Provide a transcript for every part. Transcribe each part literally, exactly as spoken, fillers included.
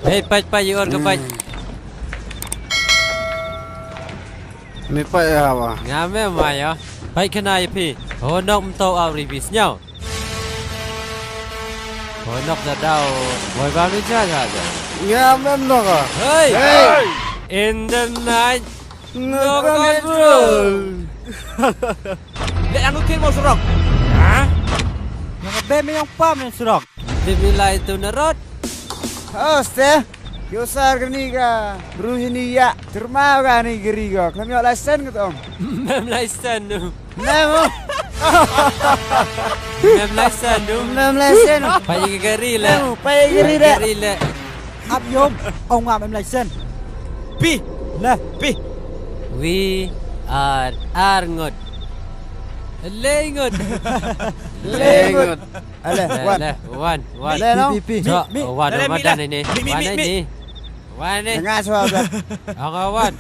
Hei, pait, pait, i or ka pait. Hmm. Mi pait ya wa. Nga me ma ya. Pait khana ya phi. Ho nok mto au ri bis nyau. Ho nok da dau. Wai ba mi ja ja ja. Nga me nok a. Hey. Hey. In the night. Nok control. Le anu tin mo surok. Ha? Nga be me yong pa me surok. Te mi lai tu narot. Oste, yo sar ka ni ka, bru hi ni ya, terma ka ni ka ri ka, klam yo license ka tong. Mem license nu. Mem, oh. Mem license nu. Mem license. Pai ka ri le. Mem, pai ka ri le. Pai ka ri le. Ap yom, ong wa mem license. Pi. Le. Pi. We are, are ngot. Le ngot. Le ngot. Ale, le, wan. Le, wan, wan. Le, no? Pi, pi, pi. Chok, mi, mi. Wan, le, le, wan, mi, dan le. Ini. Mi, mi, wan, mi, mi. Ini. Wan, ini. Nga swa, swa. Ang wan.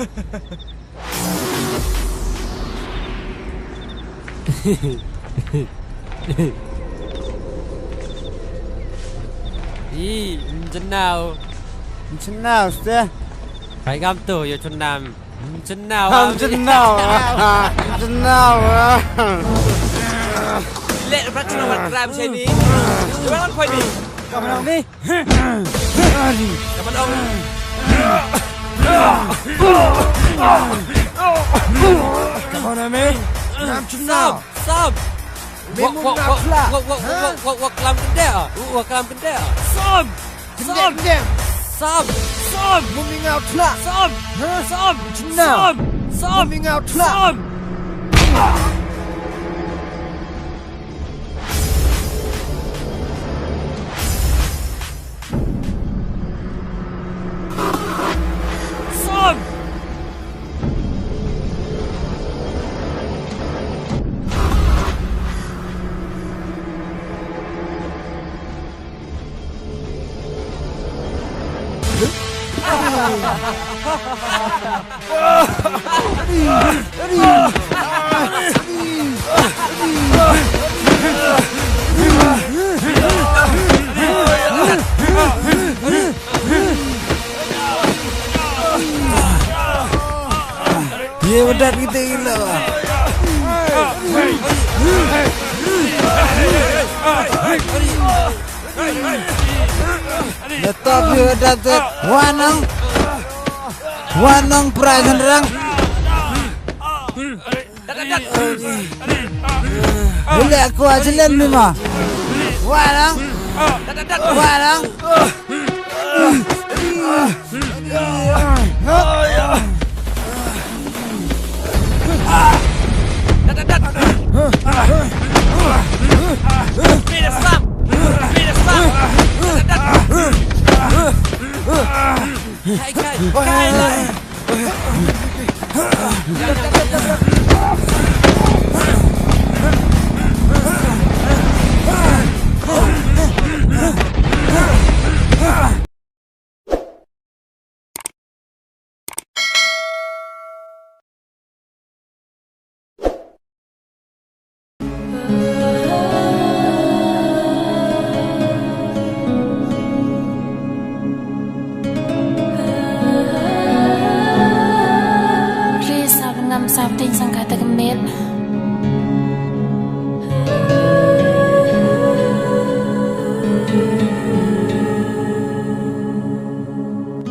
Ih, mjenau. Mjenau, ste. Kai kam tu, yo chunam. Mjenau, ah, mjenau, ah. Mjenau, ah. Le, rat chuna wan kram sini. Jualan koi ni. Kam nang ni. Kam nang. Kam nang, me. Nam chuna. Sam, sam. Me wok, mun wok, ngau wok, kla. Wok, wok, ha? Wok, wok, wok, klam kende, ah. Wok, wok, klam kende, ah. Sam. Kende, sam. Kende. Sam. Sam. Mun mi ngau kla. Sam. Ha? Sam. Chuna. Sam. Sam. Mun mi ngau kla. Sam. Sam. Ye, bedat kita gila. Letap ye bedat te. Wanang. Wanang prai sandrang. Ile aku aja len ni ma. Wanang. Wanang. Hey, hey, hey, hey. Please, sap ngam sap ting sang kata kemit.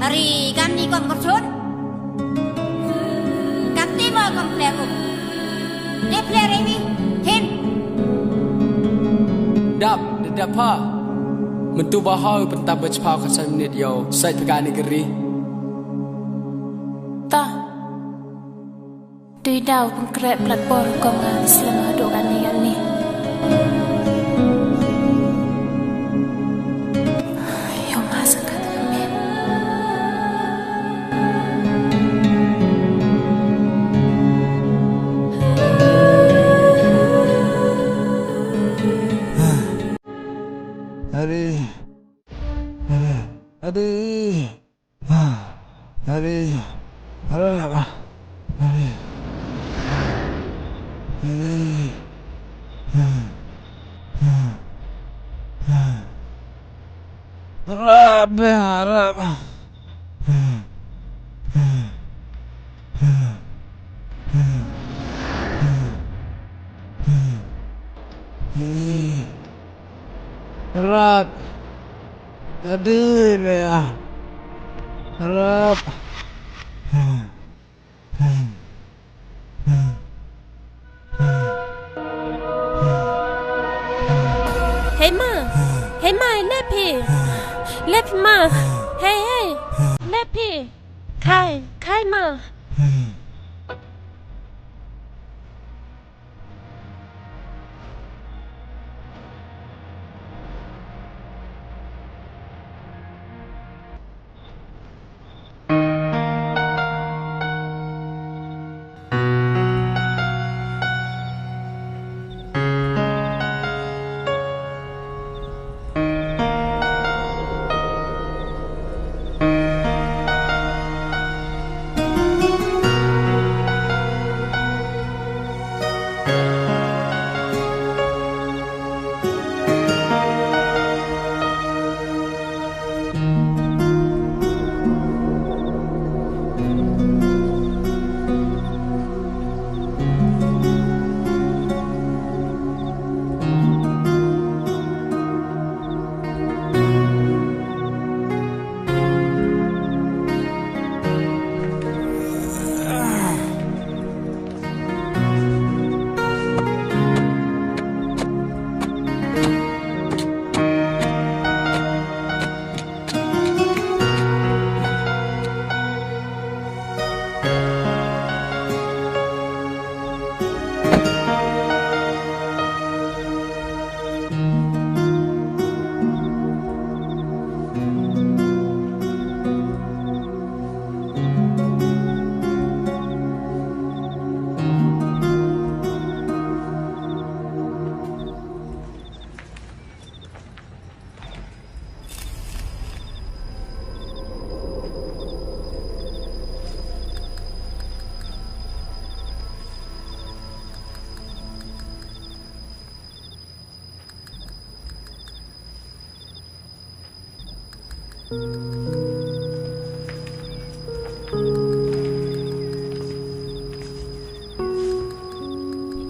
Ari, kam ni kom kerchut? Kam ti mo kom phle kum? Te phle re mi, hin. Dap, da dap ha. Mentu ba hau pynta ba chiphaw khatsan minit yow, sait pha ka ni ka ri. Ta. Dei daw pynkreh plat bor ko nga slem hadooh kani kani. Yow ma sa ka ta ka met. Adi. Adi. Adi. Adi. Adi. Rat. Tadi le ah. Rap. Hei ma, hei ma, lep hi, lep hi ma, hei, hei, lep hi, khai, khai ma.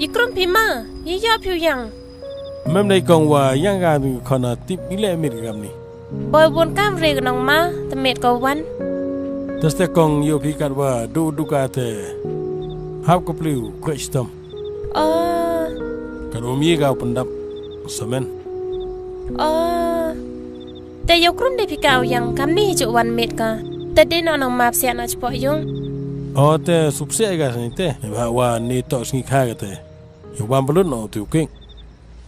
I krum phi ma, i yoh phi u yang. Mem dei kong wa yang ka mi khon a tip i le mit ka kamni. Boi bun kam re ka nong ma, te mit ko wan. Te ste kong yoh phi kat wa du du ka te. Hap ko pliu, kweh chitom. Oh. Kat um ye ka u pyndap, samen. Oh. Te yow krum de phi ka u yang kamni hi ju wan mit ka. Te de no nong ma psiah na chpoh yung. Oh, te supsiah ka sani te. Ba wa ni tok sngi kha ka te. Yow bam pynlut no te u kik.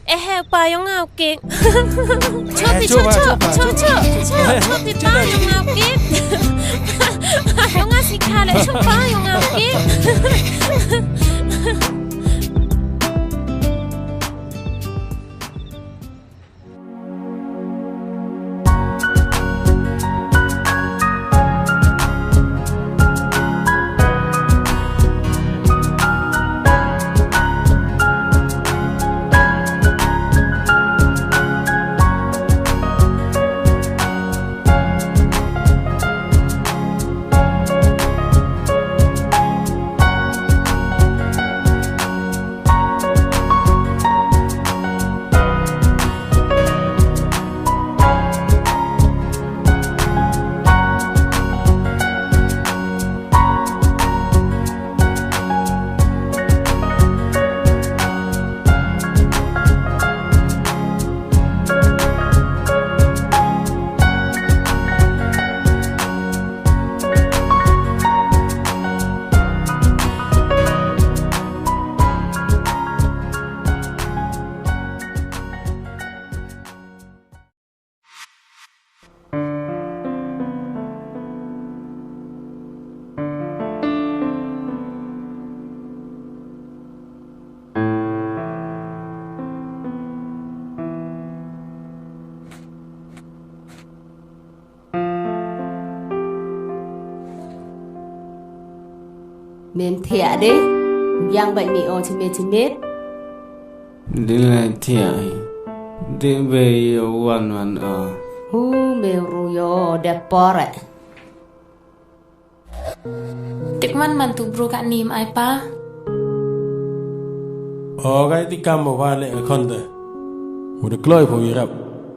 Eh, he, pa, yong nga u kik. Cho ti, cho, cho, cho, cho, cho, cho ti pa, yong nga u kik. Yong nga si kha le, cho pa, yong nga u kik. Mem thiah de, biang bait mi o chimit chimit. Dila thiah hi. De be yow wan wan o. U me ru yo de pore. Tip man man tu bru ka ni mai pa. O, ka ti kam mo wa le khon de. Mu de kloi pho yarap.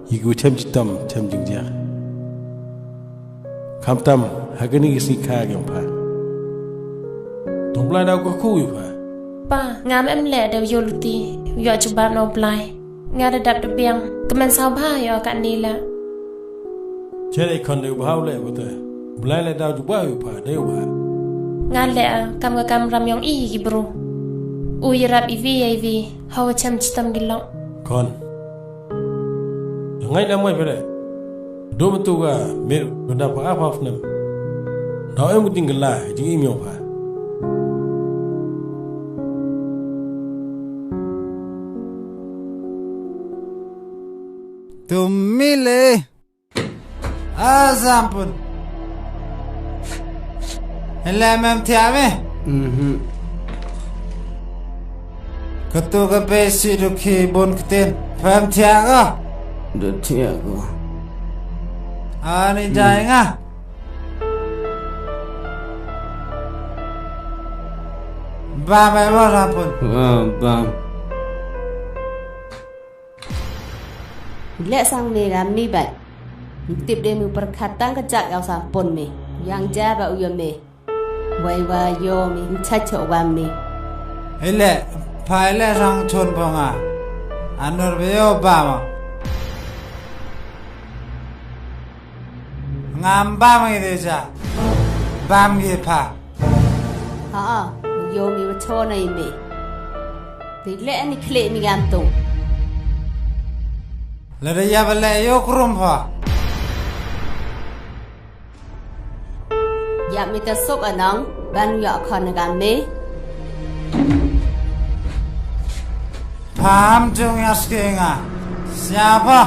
Yi gu chem chitam, chem jingjar. Kham tam, ha kani ki sngi kha ki ong pha. Tong Blai daw ka khu yu pha. Pa, ngam em le da u yoh luti, u yoh jubab na u Blai. Nga da dap da biang, ka man saw bha yoh ka ni la. Chere khon de u bha u le u te. Blai le daw jubab yu pha, de u bha. Nga le a, kam ka kam ram yong i ki bru. U yarap i wi, i wi, hawa chem chitam ki lok. Khon. Ngai da moi pere. Do matu ga mir da pa apa fnem. Da em ku ting la jing im yong pha. Tum mi le. A Sampun. Hele mem thiah me. Mhm. Katu ka pe si du khi bun ktin. Pem thiah ko. Du thiah ko. Ani jai nga. Ba me ba Sampun. Ba, ba. Leh sang me ngam ni bait. Ym tip de me u pyrkhat tang ka jak yaw Sampun me. Yang ja ba u yoh me. Wai wa yoh me, ym chah choh wa me. Ile, pha ile sang chun pho nga. Anor be yoh ba ma. Ngam ba ma ngi de ja. Bam ngi pha. Ha, yoh mi wa chona i me. Te le ani khle mi ngam tu. La da ya ba le yoh krum pha. Ya mi ta suk anang, ban yoh khon ngam me. Pam jong ya ske nga. Siapa?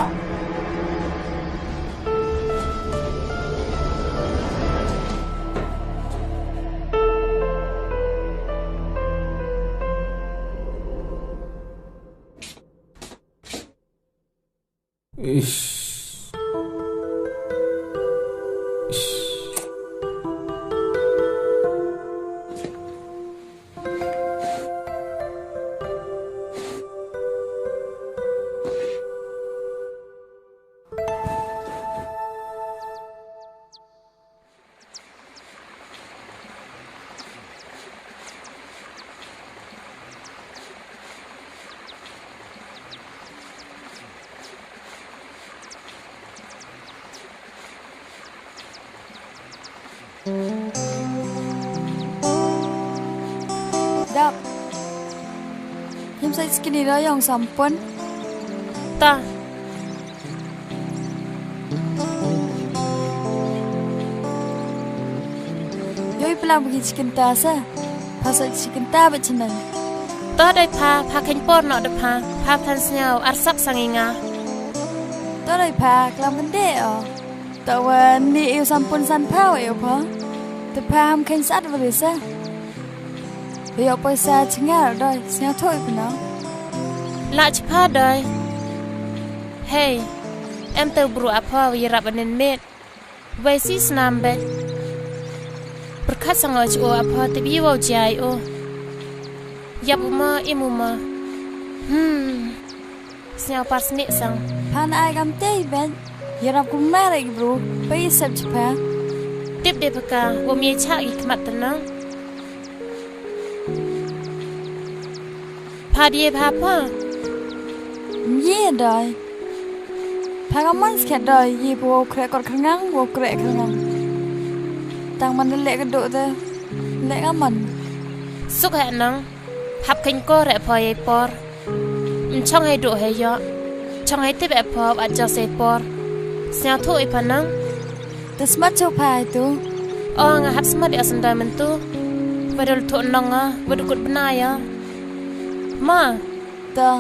Ish. Ish. Dap. Him sa skin i rayong Sampun. Ta. Yoh i plang bagi chicken ta sa. Pha sa chicken ta ba chenang. To doi pha, pha khein por noh da pha. Pha phan sniaw, arsak sang i nga. To doi pha, klam kende o. To wa ni i u Sampun san pha wa i u pha. Te pha ham khein sat wa risa. Yoh poisa chingar doi, sniaw thoi pina. La chipha doi. Hey, em te u bru apha wa yarap anen met. Wei si snam be. Pyrkhat sang o chu o apha te bi wow jai o. Yap u ma, im u ma. Hmm. Sniaw par sniaw sang. Phan ai kam te i ben. Yarap ku mare ki bru. Pa i sep chipha. Tip de pha ka, wa mi cha ki khmat tanang. Pha die pha pha. Ye doi. Pha ka man skhet doi, ye pha wow krek kot khrngang, wow krek khrngang. Tang man le ka do de, le ka man. Suk he nang, hap khein ko re pha ye por. Ym chong hei du hei yoh. Chong hei tip e pho, at jo se por. Sniaw thu i pha nang. Te smat cho pha i tu. O, nga hap smat i asan doi man tu. Wa dul thu nong a, wa du kut bna ya. Ma. Ta.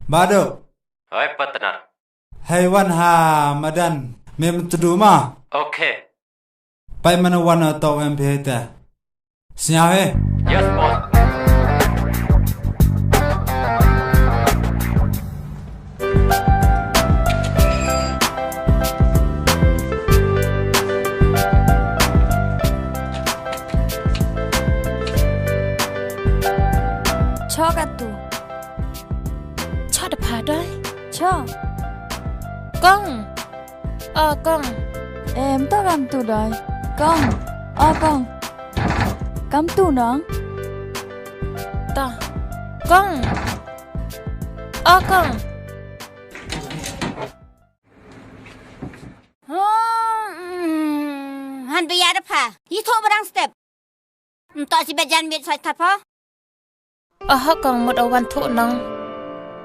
Badu. Hoi, partner. Hei wan ha madan, mem tudu ma. Okay. Pai mana wan to em phi te. Sñiaw he. Yes, boss. Chok atu. Chok da pha doi. Chok. Kong. O kong. Em, to kam tu doi. Kong. O kong. Kam tu nong. To. Kong. O kong. Hmm, han biya da pha. Yi tho barang step. Nto si bejan mit soi tha pho. Aha kong mut o wan thu nong.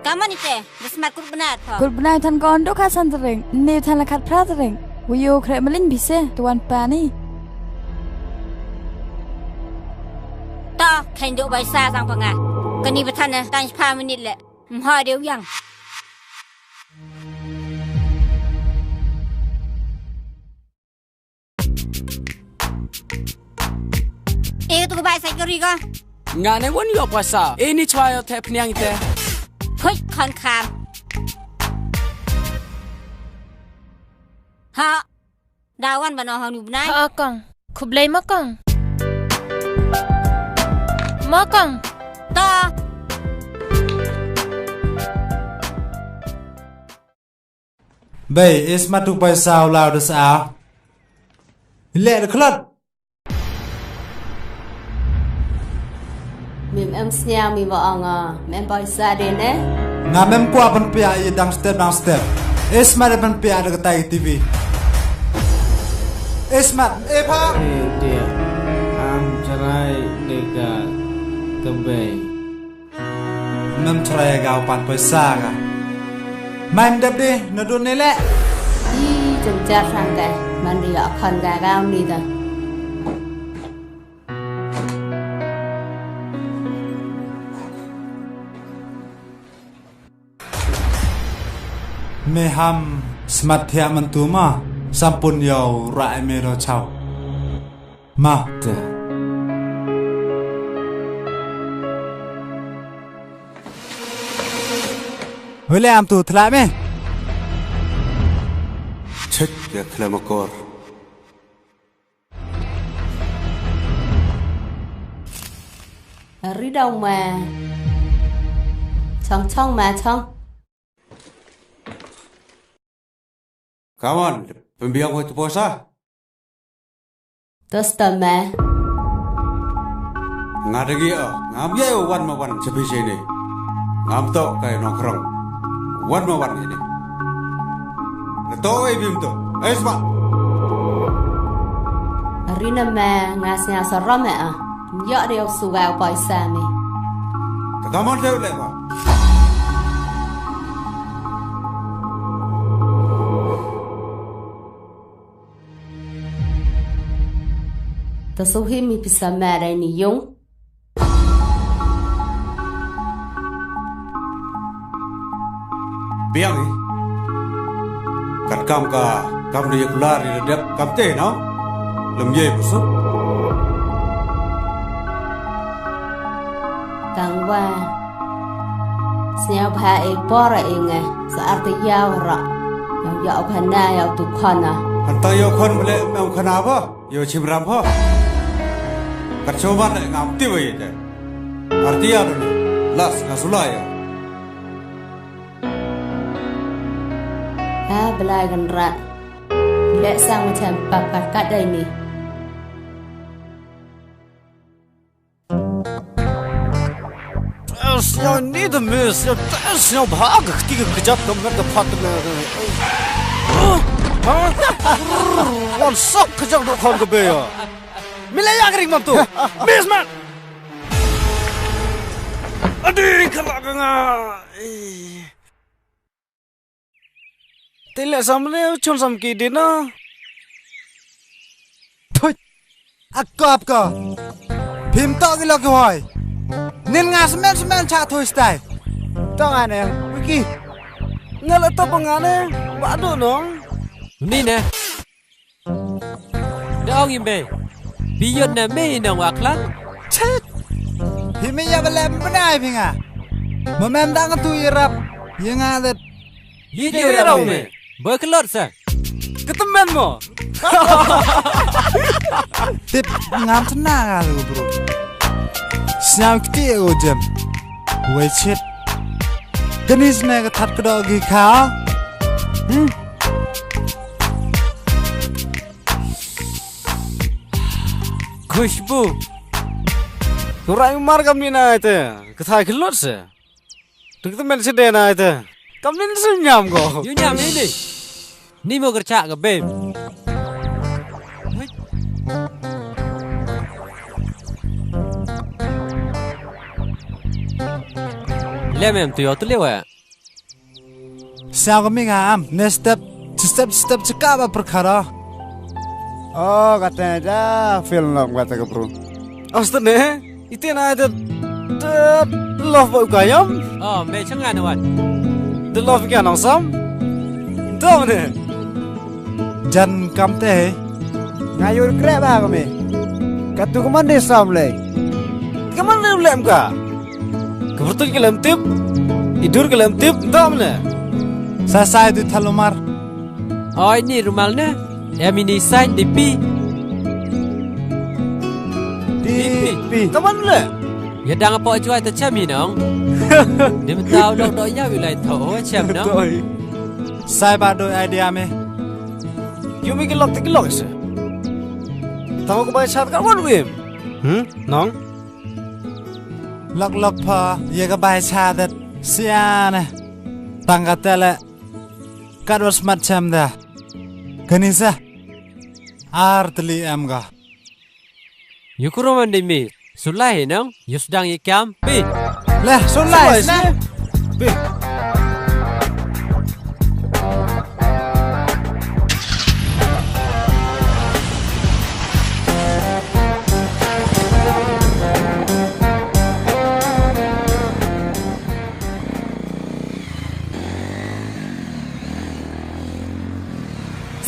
Kaman ite, da smat kur bnat pho. Kur bnat than kon do kha san tring, ne than la khat phra tring. Wi yo khreh malin bise, tu wan pa ni. To, khain do bai sa sang pa nga. Kani ba than na, tang pha minit le. Mha deu yang. E tu ka bai sa kari ka. Nga ne won yoh poisa. E ni chwa yoh te pniang te. Phoit khon kham. Ha. Da wan ba no ha nu bnai. Ha kong. Khublei ma kong. Ma kong. Ta. Bei, e smat tu poisa u lau da sa. Le da khlot. Mem em sñiaw mi wa ong, mem poisa de ne? Nga mem kwah pynpia i dang step, dang step. E smat e pynpia da katai T V. E smat, e pha. Eh, dia. Am chrai de ka kembei. Mem chrai ka u pan poisa ka. Mai mdep de, na dun ne le. I, jam jar sang ka, man ri ya khon ka ka ni da. Me ham smat thiah man tu ma, sampun yow ra e me ro chaw. Ma te. Wele am tu thla me. Chek ya khlem akor. Ri dau ma. Chong chong ma chong. Come on, pynbiang wei tu poisa. Tos ta ma. Nga da gi o, ngam ye wan ma wan chapi sini. Ngam to kai nongkrong. Wan ma wan ini. Na to e bim to. Ai sma. Rina ma nga sñiaw sarom e a. Yoh de ok suwa poisa mi. Ta come on, le ma. Ta suhi mi pisa ma dai ni yung. Biang i. Kat kam ka, kam ni yak lar i dep kam te, no? Lem ye busu. Tang wa. Sñiaw bha e por e nge, sa ar te yaw ra. Yaw yaw bha na yaw tu khana. Han ta yaw khan bale, em khana ba? Yow chim ram ho. Kat choman le ngam ti wei te. Artia dun. Las nga sulai ya. Ha, belai kan rat. Le sang ma chem pap kat kat dai ni. Sñiaw ni da me, sñiaw te, sñiaw bha ka kti ka kjat ka met ka phat me. Ha? Wan sak kjat do khon ka be ya. Mi le ya ka ring mam tu. Miss man. Adi khala ka nga. Te le sam le u chon sam ki de na. Thut. A kop ko. Phim to ki lo ki hoi. Nin nga smen smen cha thui stai. Tang ane, Wiki. Nga la top nga ne, ba du nong. Ni ne. Da ong i me. Bi yot ne me i nong wa khlan. Chet. Hi me ya ba lem bnai phi nga. Ma mem dang tu i rap. Ye nga det. Yi de rau me. Ba klot sa. Ka tymmen mo. Tip ngam tna nga lu bro. Sñiaw kti o jem. Wei chit. Kani sne ka that kdo gi kha. Hmm? Khushbu. Turai mar kam ni na te. Ka thai khilot se. Tuk te men se de na te. Kam ni se ñam ko. Yu ñam ni ni. Ni mo kercha ka bem. Le mem tu yo tu le wa. Sa ko mi nga am, ne step, step, step chika ba perkara. Oh, kata da film lam kata ka bro. Asta ne, ite na da, da love ba u kayam. Oh, me changa na wan. Da love ka nong sam. Dom ne. Jan kam te he. Nga yur kreh ba ka me. Ka tu ka man de sam le. Ka man de lem ka. Ka bertuñ ka lem tip. I dur ka lem tip. Dom ne. Sa sa i du thalumar. Oi ni rumal ne. Em ini sign D P. D P. Ka man le. Ya dang apo chuai ta chem i nong. Dim tau lok do ya wi lai tho chem nong. Sai ba do idea me. Yu mi ki lok te ki lok se. Tang ko bai chat ka wan wim. Hmm? Nong? Lok lok pha, ye ka bai chat det. Siane. Tang ka tele. Kat was mat chem da. Kani sa. Ar teli em ga. Yu kuro man di mi. Sulai nong, yu sdang i kam. Pi. Leh, sulai, sulai, sulai. Pi.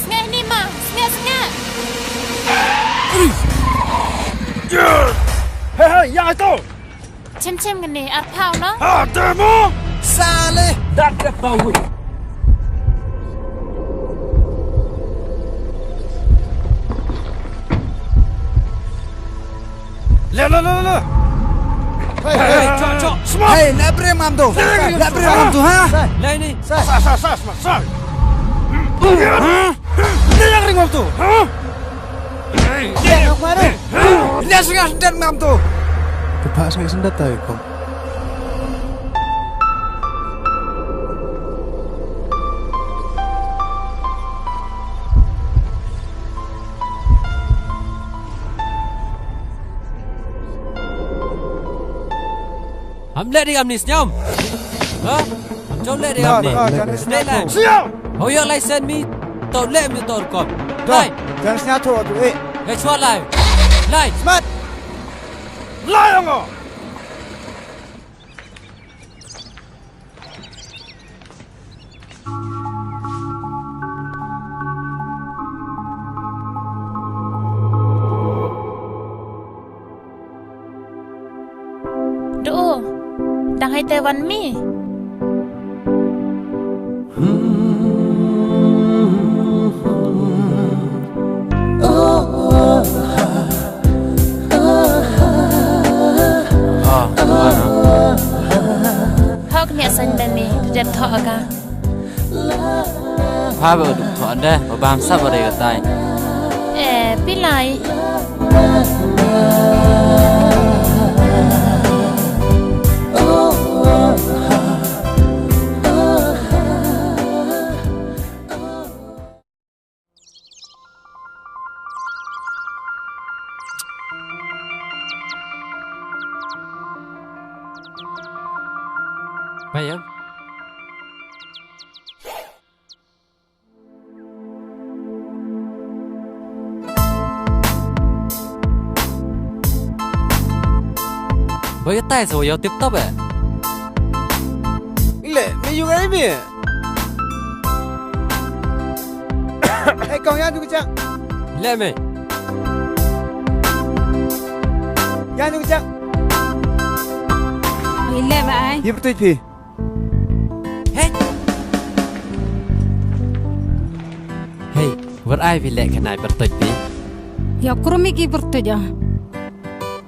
Sngeh ni ma, sngeh, sngeh. Hei, hei, ya to. Chim chim kani, arphaw no? Ha, demo. Sale. Dat ke pawi. Le, le, le, le. Hei, hei, hei, chok, chok. Smart. Hei, le bre mam tu. Le bre mam tu, ha? Le ni. Sa, sa, sa, smart, sa. Ha? Le yang ring mam tu, ha? Hei. Le yang maru. Le sing sendat mam tu. Kepak sing sendat tai kong. Ham leh di kam ni sñiaw. Ha? Ham chau leh di kam ni. Sñiaw. Ho yoh license mi. Tau leh mi tau rukom. Lai. Jan sñiaw tu tu eh. Eh, chua lai. Lai. Smart. Lai ong o. Do, dang hai te wan mi. Ah, mana? Hok ni asan bani, jet thok ka. Pha ba duk thok de, ba bam sap ba re ka tai. Eh, pilai. Bayam. Ba ya tai so ya tip top eh. Yung ai mi. Ei, kong, ya tu kachang. Le me. Ya tu kachang. Ei, le me ai. Ye pyrtuit phi. Hei. Hei, war ai phi le khana pyrtuit phi. Ya, krum i ki pyrtuit ya.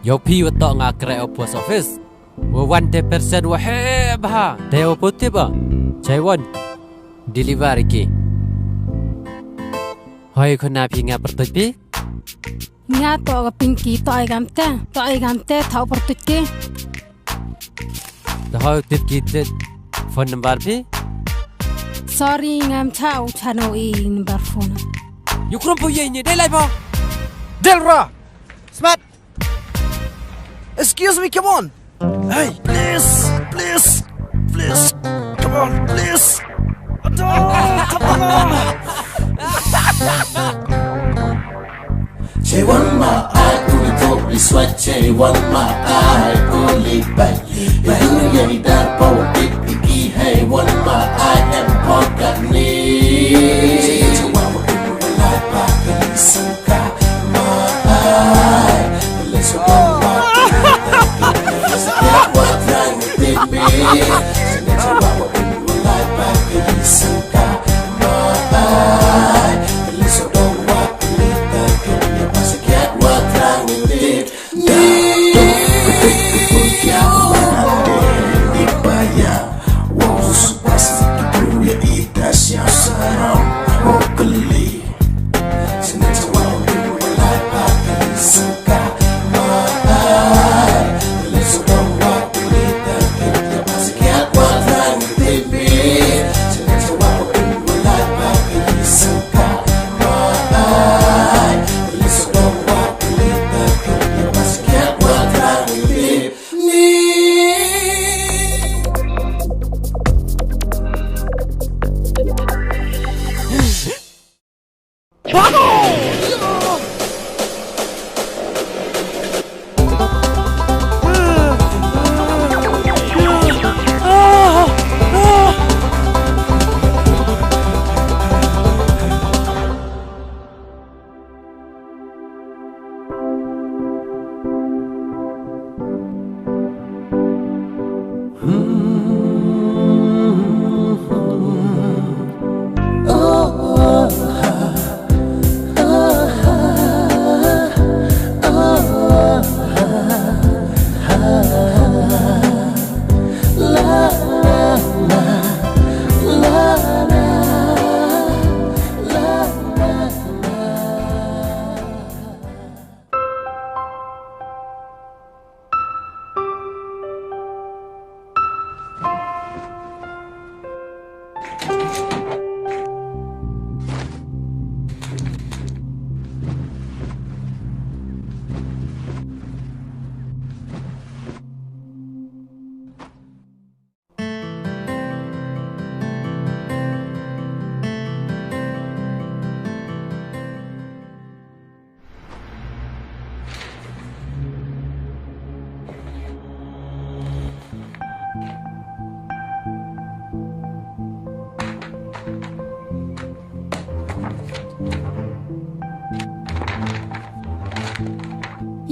Yow phi wa toh nga kre o post office. Wa wan te percent wa he bha. Te wa putip ba. Chai wan. Deliver ki. Hoi khana phi nga pyrtuit phi. Nga toh ka Pinky, toh ai kam te, toh ai kam te, thaw pyrtuit ki. Te hoi tip ki te phone number phi. Sorry, ngam chah u chano i number phone. Yu krum phi ye ni, dei lai pho. Del ra. Smart. Excuse me, come on. Hey, please, please, please. Come on, please. Come on, come on. Che wan ma ai, uli to, uli sweat, che wan ma ai, uli bai. Bai uli ya i dar pa wa tip i ki, hey, wan ma ai, em podcast ni. Che wan ma ai, uli lai pa, uli sangka.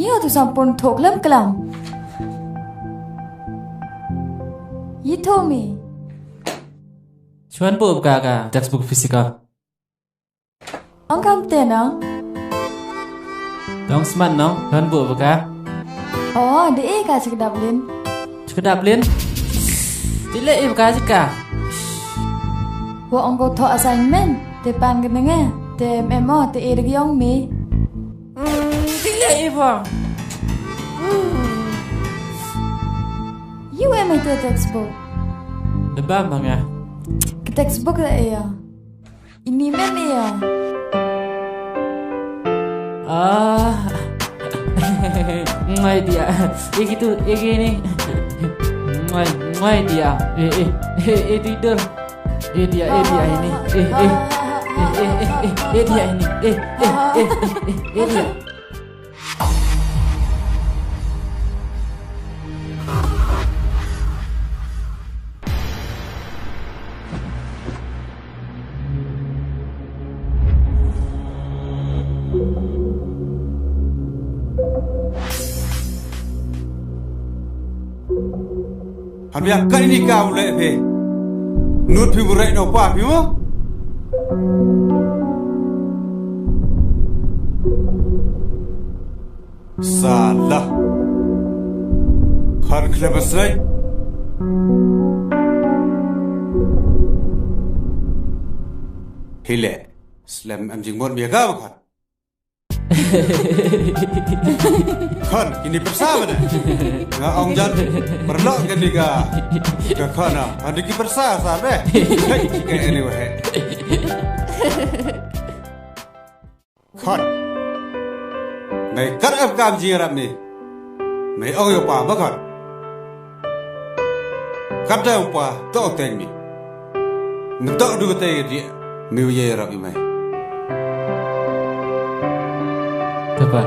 Yow tu sampun thok lem klam. Yi thomi. Chuan bu ka ka textbook physical. Ong kam te nong? Dong smat nong, don bu baka. Oh, de e ka chikdap lin. Chikdap lin? Ti le e baka chika. Wa ong ko thoh assignment, te pan ka nenge, te memo, te e de yong mi. Hmm, ti le e ba. Hmm. Yu em te textbook. De bam banga. Ke textbook de e ya. Ini men ya. Ah. Ngai dia. Eh, gitu, eh, gini. Ngai, ngai dia. Eh, eh, eh, eh, tidur. Eh, dia, eh, dia ini. Eh, eh. Eh, eh, eh, eh, eh, dia ini. Eh, eh, eh, eh, eh, dia. Hap ya kat ini ka u leh phi. Nut phi bu rei no pa phi mo. Salah. Khar khlem slem. Hi le. Slem em jingmut mi ka ba khar. Khon, kini pyrsa bha ne. Nga ong jan, pyrlok kini ka, ka khon ah. Andi ki pyrsa sa be. Hei, ki ka anyway. Khon. Nai kar ap kam jingïarap mi. Nai ong yow pa ba khon. Kat da u pa, toh teng mi. Mynta du ka tei ka dia, mi u ye rap i mai. Te pa.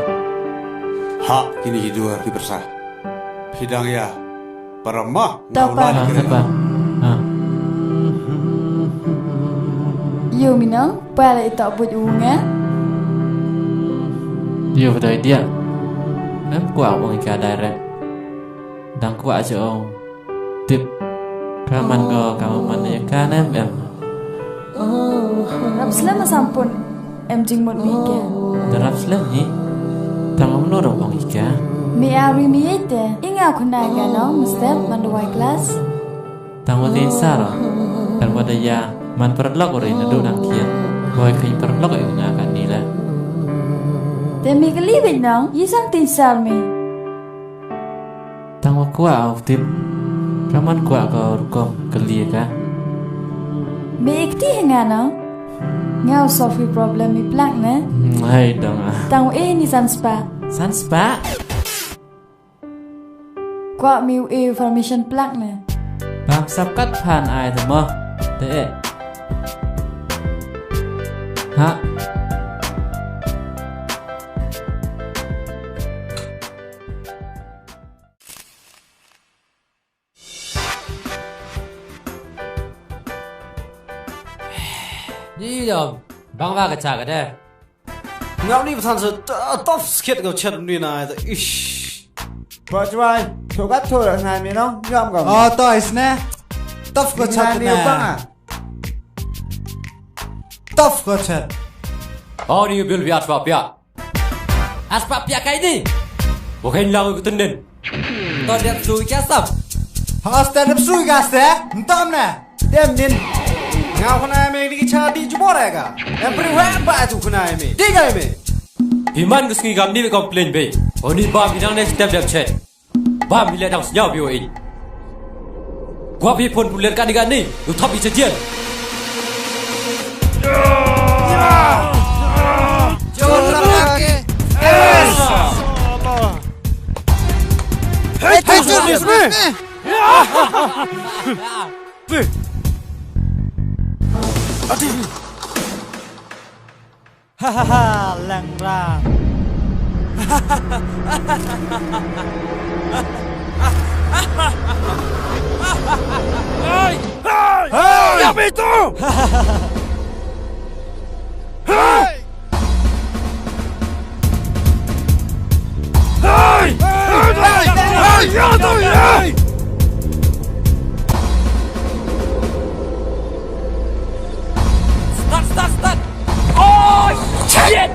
Ha, kini ki duar ki pyrsa. Phi dang ya, para ma, te pa. Nga u la ni kren. Ha, te pa. Ha. Yow mi nong, pa la i toh buit u nga. Yow pa doi dia. Em kwah ong i ka direct. Dang kwah cha ong. Tip. Ka man ko, ka man ya ka nem em. Rap slem a sampun em jingmut mi ka. Da rap slem hi. Tang am no rong ong hi ka. Mi a ri mi ye te. I nga khuna ka nong, step man da wai class. Tang wa tin sar. Kan wa da ya man pyrlok ri na du dang kian. Boi khin pyrlok i nga ka ni la. Te mi ka li bit nong, i sang tin sar mi. Tang wa kwah u tip. Ka man kwah ka rukom ka li ka. Me ek ti he nga nong. Nga u solve problem mi plak ne. Hmm, hai dong ah. Tang u e ni san spah. San spah? Kwah mi u e information plak ne. Bam sap kat phan ai te mo. Te e. Ha. Ni dom, bang wa ka cha ka de. Ngau ni pathan sa, ta-, tough skit ko chat ni na, ta, ish. Ba chwai, thokat thorak na mi nong, nyam ko. Oh, to isne. Tough ko chat na. Bang ah. Tough ko chat. Oh, ni bil biat ba biat. Aspa pia kai ni. Wa kai lang ku tenden. To dep sui ka sap. Ha, sta dep sui ka sta. Ntom na. Dem din. Nga khuna me ni cha di jubor ka. Em pri wa ba tu khuna me. Di kai me. Hi man ku sngi kam ni complain be. O ni ba mi dang ne step dep chet. Bam hi le dang sñiaw bi wa i. Kwah phi phone puler kani kani, u thap i cha jian. Hey, hey, hey, hey. Ha ha ha, Lengra. Hey! Hey! Hey! Ya bitu! Hey! Hey! Hey! Hey! Ya tu, hey! Start, start, start! Oh, shit!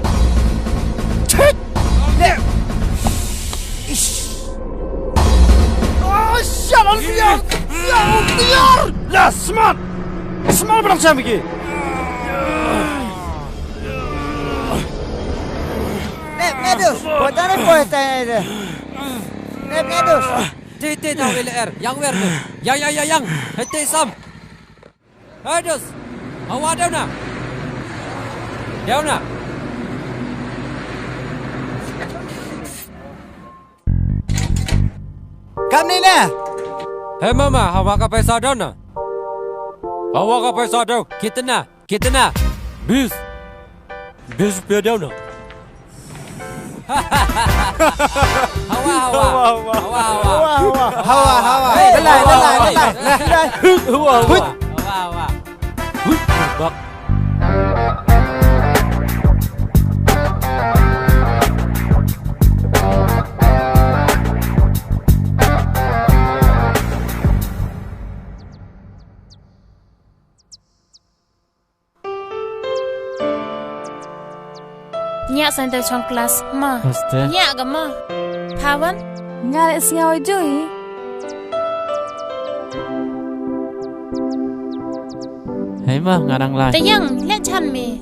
Shit! Ish! Oh, shit! Liar! Liar! La, smart! Smart barang siapa ki? Nep, ngadus! Buat apa, buat apa? Nep, ngadus! Ti, ti, tau, L R. Yang wer tu. Yang, yang, yang, yang. Hei, ti, sam. Hei, dus. Hawa, deu na. Deu na. Kam ni na. Hei, mama, hawa ka paisa deu na. Hawa ka paisa deu. Kitna? Kitna? Bis. Bis pe deu na. Hawa, hawa. Hawa, hawa. Hawa, hawa. Hawa, hawa. Hey, dalai, hawa, dalai, hawa, dalai. Hawa, hawa. Hawa, hawa. Hui, bak. Ngiah sa da chong class ma. Aste. Ngiah ka ma. Phawan. Nga le sngaw jui. Hei ma, nga dang lai. Te yang, le chan me.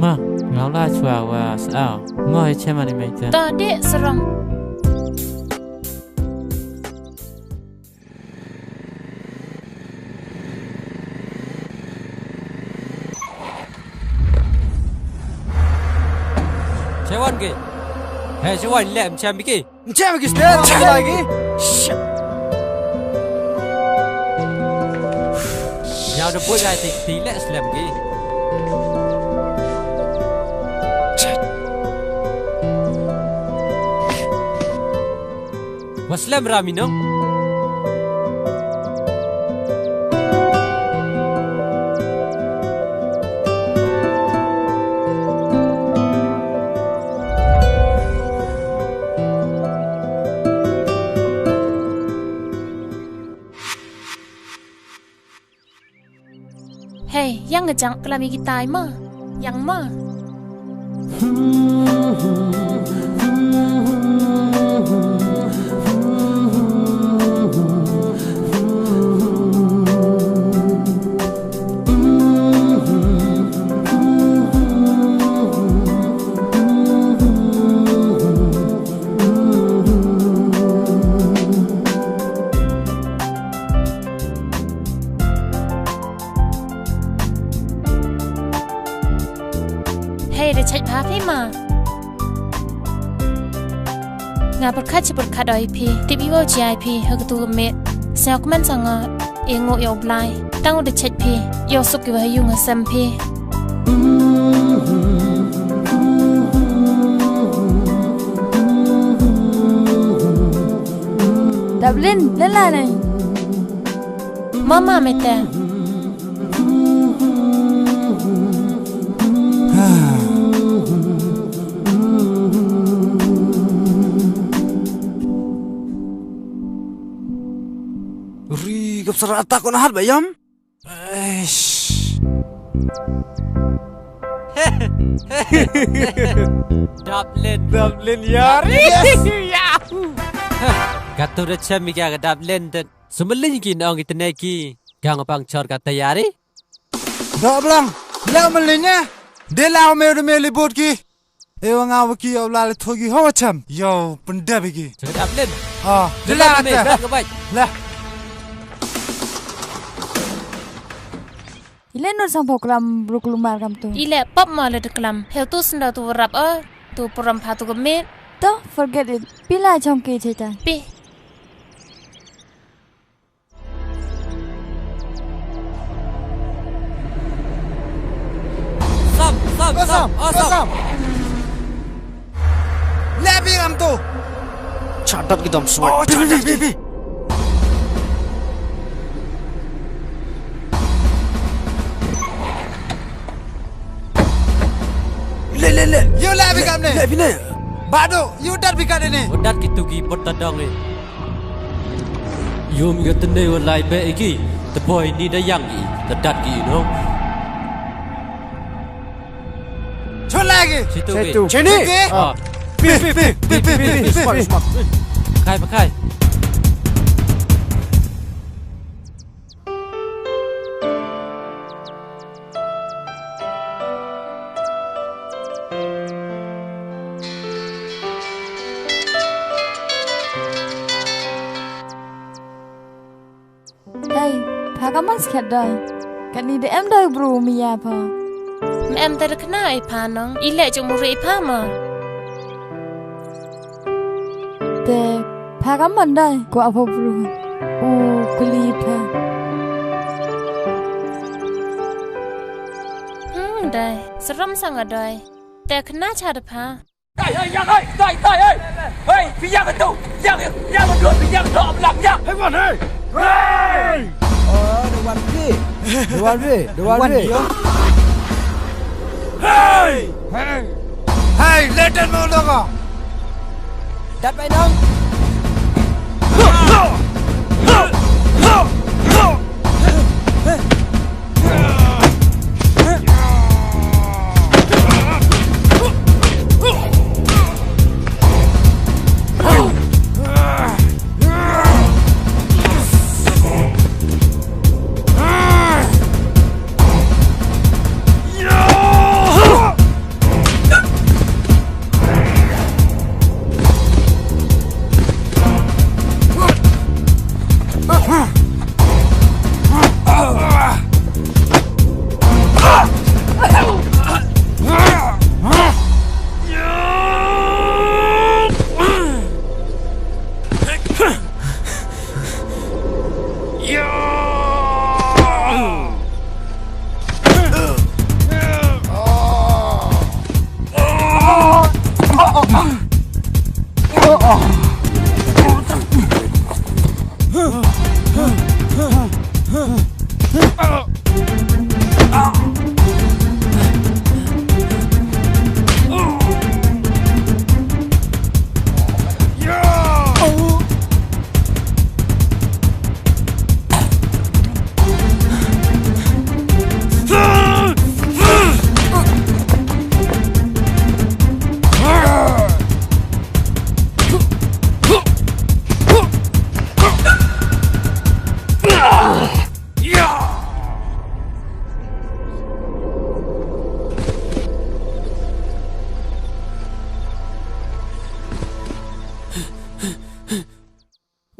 Ma, nga u lai chwa wa sa. Ma, hei chem ani mai te. Ta de sarong. Chewan ki. Hei, chewan le, em chem ki. Em chem ki, ste, chem ki. Shit. Ya, da boi ai ti, ti le slem ki. Shit. Wa slem ra mi no. Hei, yang ka jang klam i ki tai ma. Yang ma. Hei, da chait bha phi ma. Nga pyrkhat chi pyrkhat oi phi. Tip i wow chi ai phi, ha katu ka miet. Sñiaw kmen sa nga, e ngooh yow Blai. Tang u da chait phi, yow suk ki wa ha yung ha sem phi. Daplin, le la nei. Mama mete. Ri, kap sara atak ko na hat ba yam? Eish. Daplin. Daplin, yari. Yes. Yahoo. Katu da chem mi ka Daplin te. Sumalin ki nong itne ki. Gang pang chor ka tayari. Dok blang, le malinya. De la me de me libot ki. E wa nga wa ki yow la le thogi ho cham. Yow, pyndep ki. Chakadap len. Ah, de la me, te. Ka bai. La. Ile no sang poklam bruk lumar kam tu. Ile pap ma le de klam. Heu tu senda tu warap, eh. Tu puram pha tu kemit. To, forget it. Pila chong ki cheta. Pi. Sam, sam, sam, sam, oh, sam. Sam. Le bi ngam tu. Chadat ki dam suai. Oh, chadat ki. Bi, bi, bi. Le, le, le. Yo le bi ngam ne. Le bi ne. Bado, yo dat bi ka de ne. Oh, dat ki tu ki bot tadong ne. Yum ya tene wa lai be iki, te boy ni da yang i, te dat ki no. Chula ki. Situ ki. Situ. Chini. Ah. Pi, pi, pi, pi, pi, pi, pi. Smart, smart. Pakai, pakai. Hei, pha ka man skhet doi. Kani de em doi bru mi ya pha. Me em te de khna i pha nong, i le jong mu re i pha ma. Te pha ka man doi, ko apo bru. U kuli pha. Hmm, doi, seram sang a doi. Te khna cha de pha. Hei, hei, yang, hei, hei, hei, hei. Hei, phi yang tu. Yang, yang, yang, yang, yang, yang, yang. Hei, wan, hei. Hei. Oh, the one B. The one B, the one B. Hei. Hei. Hei, let them know, logo. Dat bai nong.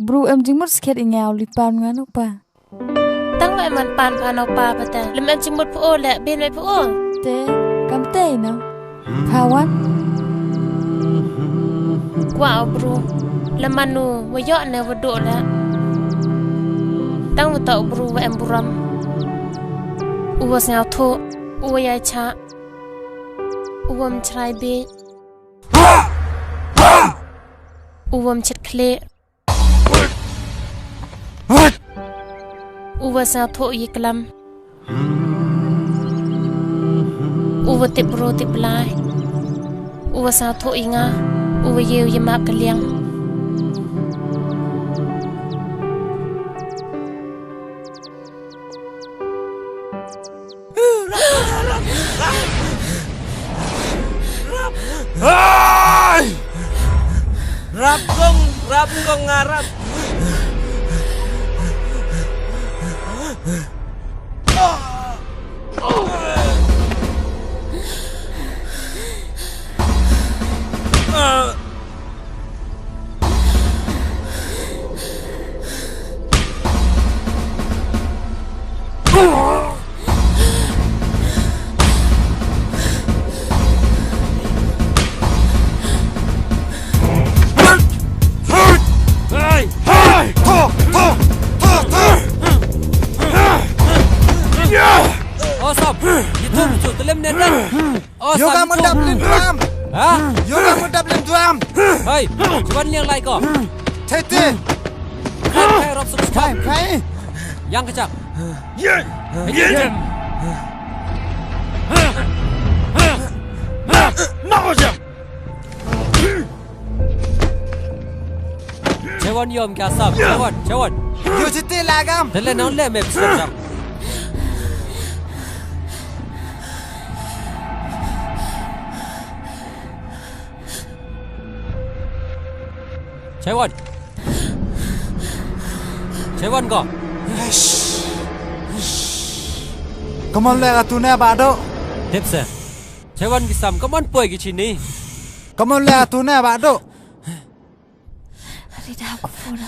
Bru em jingmut skhet i nga u li pan nga no pa. Tang wa em man pan pha no pa pa ta. Lem em jingmut pho le bin me pho. Te, kam te no. Pha wan. Kwah u bru. Lem man u wa yoh ne wa doh le. Tang wa toh u bru wa em burom. U wa sngewthuh. U wa yai cha. U wa mchrai bi. U wa mchet khlieh. U wa sngewthuh i klam. U wa tip bru tip blai. U wa sngewthuh i nga. U wa ye u yamap ka liang. Ai! Rap kong, rap kong nga rap. Awesome. Itu tu, tu lem ne tan. Awesome. Yoga mendap lim tuam. Ha? Yoga mendap lim tuam. Hei, cuban liang lai ko. Tete. Khai, khai, rop suk suk. Khai, khai. Yang kejap. Ye. Ye. Nak kejap. Chewon yom ka sap. Chewon, chewon. Yo jiti lagam. Tele nong le me psam. Chewon. Chewon ko. Kaman le atu ne ba do. Tip se. Chewon ki sam, kaman poi ki chini. Kaman le atu ne ba do. Ari da ko phone.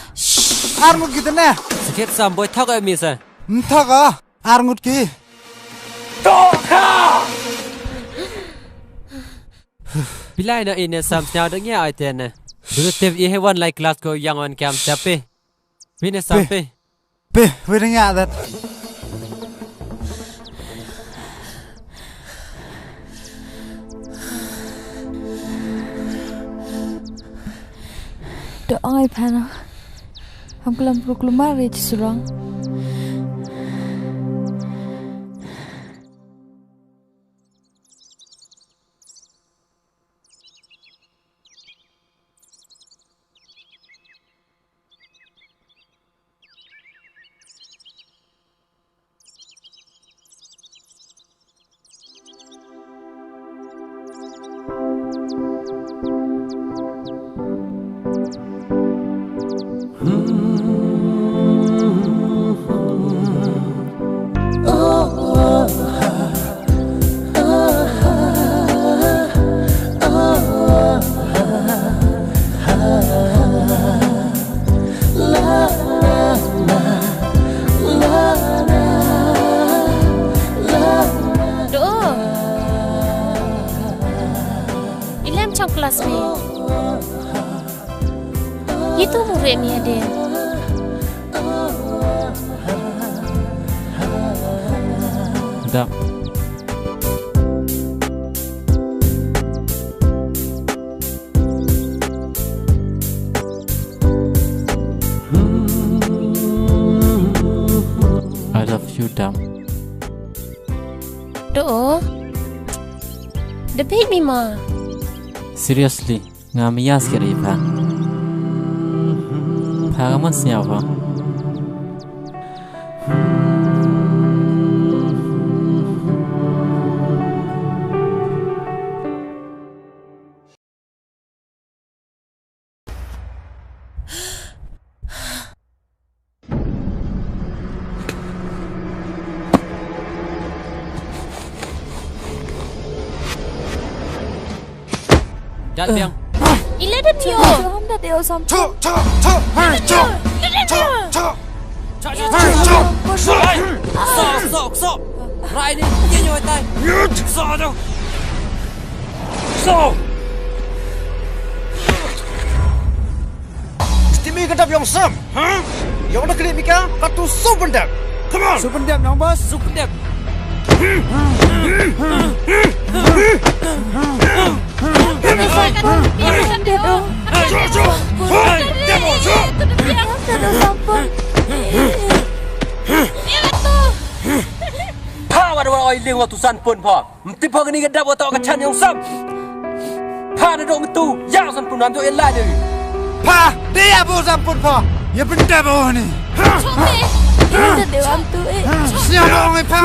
Ar ngut ki tene. Sikit sam boi thok e mi se. Mthok a. Ar ngut ki. Bilai na ine sam sñiaw da ngia ai tene. Dulu tip i hewan lai class ko yang wan kam tapi. Pine sam pi. Pi, wi da ngia dat. To ong ai phana. Ham kelam pru kelumar ri surang. Doh. Ilem chong class me. Itu mu re mi ade. Da. I love you, Dam. Doh. Debate mi ma. Seriously. Nga maya skiri pha. Pha ka man sñiaw pha. Jat biang. Ile da nio. Chok, chok, chok. Hey, chok. Chok, chok. Chok, chok. Hey, chok. Sok, sok, sok. Rai ni, ye nyo tai. Sok, sok. Sok. Stimi ka dap yong Sam. Ha? Yong da klik mika, katu su pyndep. Come on. Su pyndep nong, boss. Su pyndep. Ha, wa da wa oi ling wa tu san pun pha. Mti pha kani ka dap wa toh ka chan yong Sam. Pha da dong tu, ya san pun nam tu elai de. Pha, de ya bo san pun pha. Ya pyndep bo ni. Chok me. Em da de am tu e. Siam long e pha.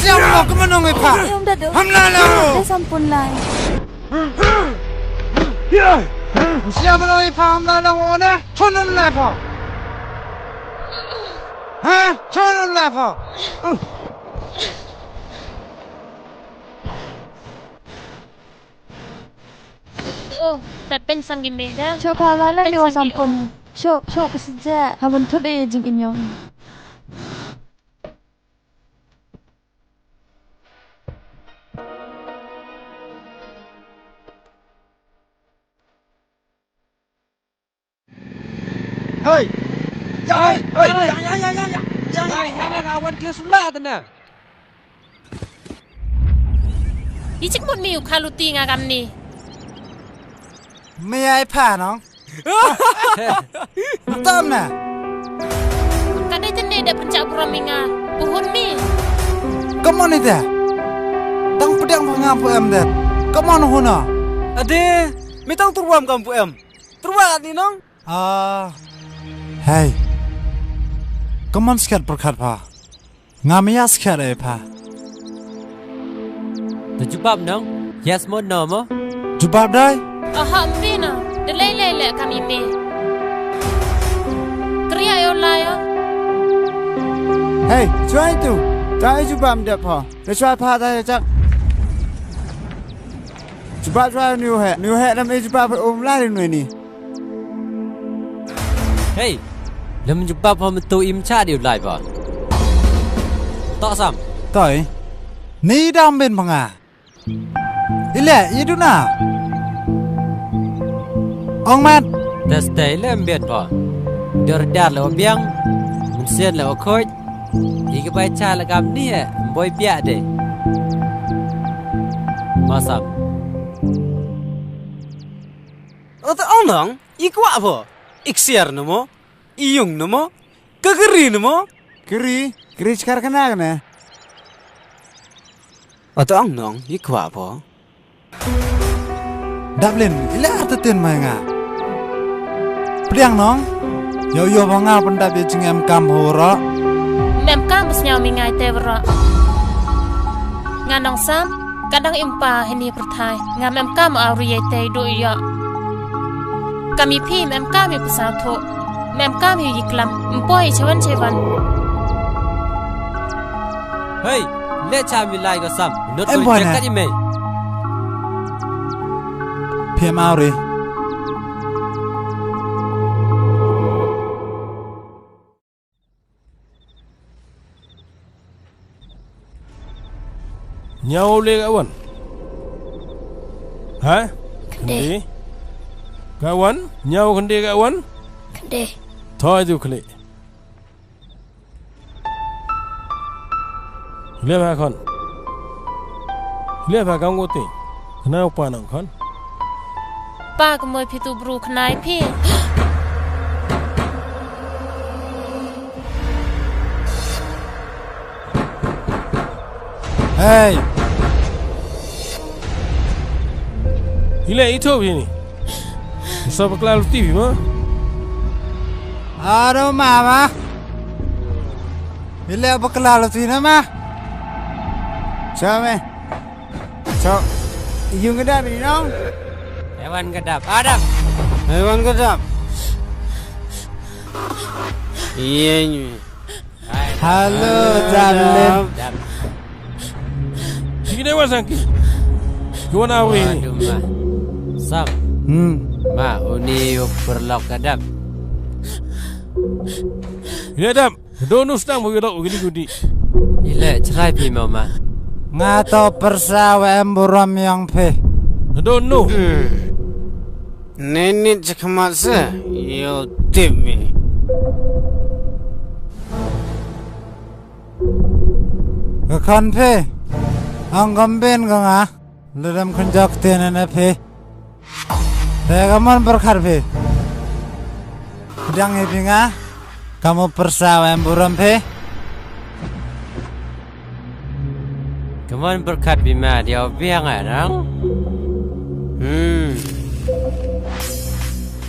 Siam long, kemano e pha. Em da de. Ham la la. De san pun lai. Siam long e pha, ham la long o ne. Chon la pha. Ha? Chon la pha. Oh, ta pen sang gi me da. Chok pha la la ni wa san pun. Chok, chok ka sija. Ha ban thut e jing inyong. Hei! Ya, hei, hei, ya, ya, ya, ya, ya. Ya, ya, ya, ya, ya, wan kle sula tana. I chik mut mi u khaluti nga kam ni. Me ai pha nong. Tam na. Ka dei tene da pynchak burom mi nga. Buhun mi. Come on ite. Tang pdiang pha ngam pu em det. Come on huna. Ade, mi tang turwam kam pu em. Turwa ni nong. Ah. Hey. Come on, skat perkat pha. Nga maya skat e pha. Te jubab nong. Yes mo, no mo. Jubab dai. Aha, mpi na. De lei lei le kami me. Kriya yo la yo. Hey, chuai tu. Ta e jubab de pha. Te chuai pha ta e chak. Jubab chuai niu he. Niu he nam e jubab um la ri nu ni. Hei, lem jubab pha myntu im cha diu lai pha. Toh Sam. Toi. Ni dam ben pha nga. Ile, i du na. Ong mat. Tes te ile em ben pha. Dor dar le biang. Mynsiem le khoi. I ka bai cha la kam ni e, boi pia de. Masam. Ot ong nong, i kwah pho. Ik siar no mo, i yung no mo, ka kri no mo. Kri, kri chkar kana kana. Ot ong nong, i kwah pho. Daplin, ila arta tin mai nga. Pdiang nong. Yow yow ba nga pyndap ya jingem kam ho ro. Mem kam bus nyaw mi ngai te ro. Nga nong Sam, ka dang im pa hini pyrthai. Nga mem kam aw ri ya te do ya. Kami phi mem kam i psa tho. Mem kam i klam, mpoi chewan chewan. Hei, le cha mi lai ko Sam. Not em ko boi na. Check kat i mei. Phi em aw ri. Nyaw le ka wan. Ha? Kynde. Kynde. Ka wan? Nyaw kynde ka wan? Kynde. Thoi tu kli. Kli ba khon. Kli ba ka nguti. Kna u pa nang khon. Pa ka moi phi tu bru khnai phi. Hey. Ile i tho phi ni. Sa bakla luti phi ma. Aro mama. Ile bakla luti na ma. Sa me. So, yung kedap ni nong? Hewan kedap. Adam. Hewan kedap. Iya ni. Halo, Adam. Adam. Sini dewa sangki. Gimana awri? Aduh, ma. Sam. Hmm. Ma, uni u pyrlok ka dap. Ila dap, donu sdang mo u lok u kini kudi. Ila, chrai phi mo ma. Nga to pyrsa wa em burom yong phi. Donu. Hmm. Nenit chakmat se, yo tip mi. Ka khon phi, ong kam ben ka nga, le dam khon jok te ne ne phi. Te ka mon pyrkhat phi. Dang i phi nga, kam u pyrsa wa em burom phi. Ka mon pyrkhat phi ma, diaw biang a rang. Hmm.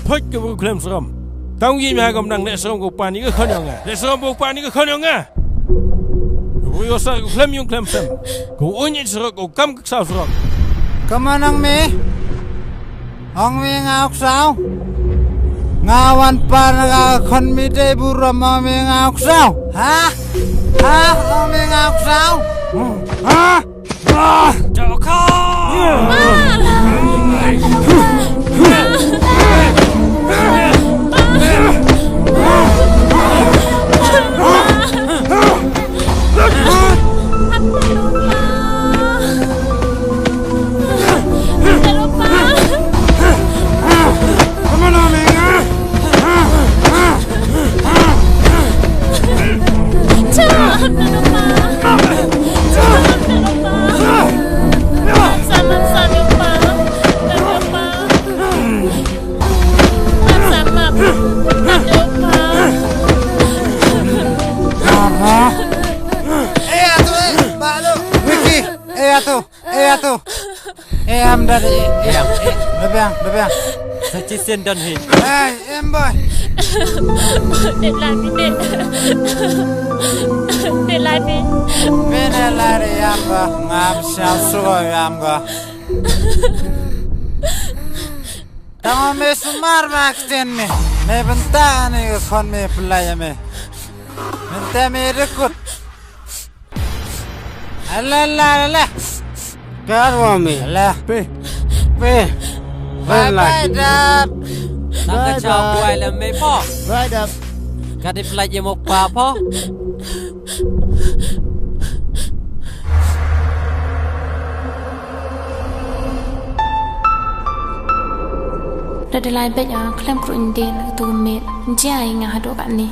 Phot ka bu khlem srom. Tang yi ma kam nang ne srom ko pani ka khon yong nga. Ne srom ko pani ka khon yong nga. Ko yo sa ko khlem yung khlem sem. Ko unyit surok ko kam ka ksaw surok. Ka mon ong mi. Ong mi nga u ksaw. Nga wan par nga khon mi te burom ong mi nga u ksaw. Ha? Ha? Ong mi nga u ksaw. Hmm. Ha? Ah! Dokha! Aha. Eh, atu, eh, Balu, Vicky, eh, atu, eh, atu. Eh, am dad, eh, eh, eh, lebiang, lebiang. Sa chi sien don hi. Eh, em boy. Dek lani, dek. Dek lani. Bene lari yam ga, ngam siam suwa yam ga. Tang me sumar ba ktien me. Me bynta ni ka khon me pynlait ya me. Bynta me rekut. Ala, ala, ala. Kar wa me. Ala. Pe. Pe. Bye, bye, dap. Tang ka chaw buai la me pho. Bye, dap. Ka dei pynlait ya mo pa pho. Da dei lai beit a khlem kru ynde na tu met. Jia i nga hadooh katni.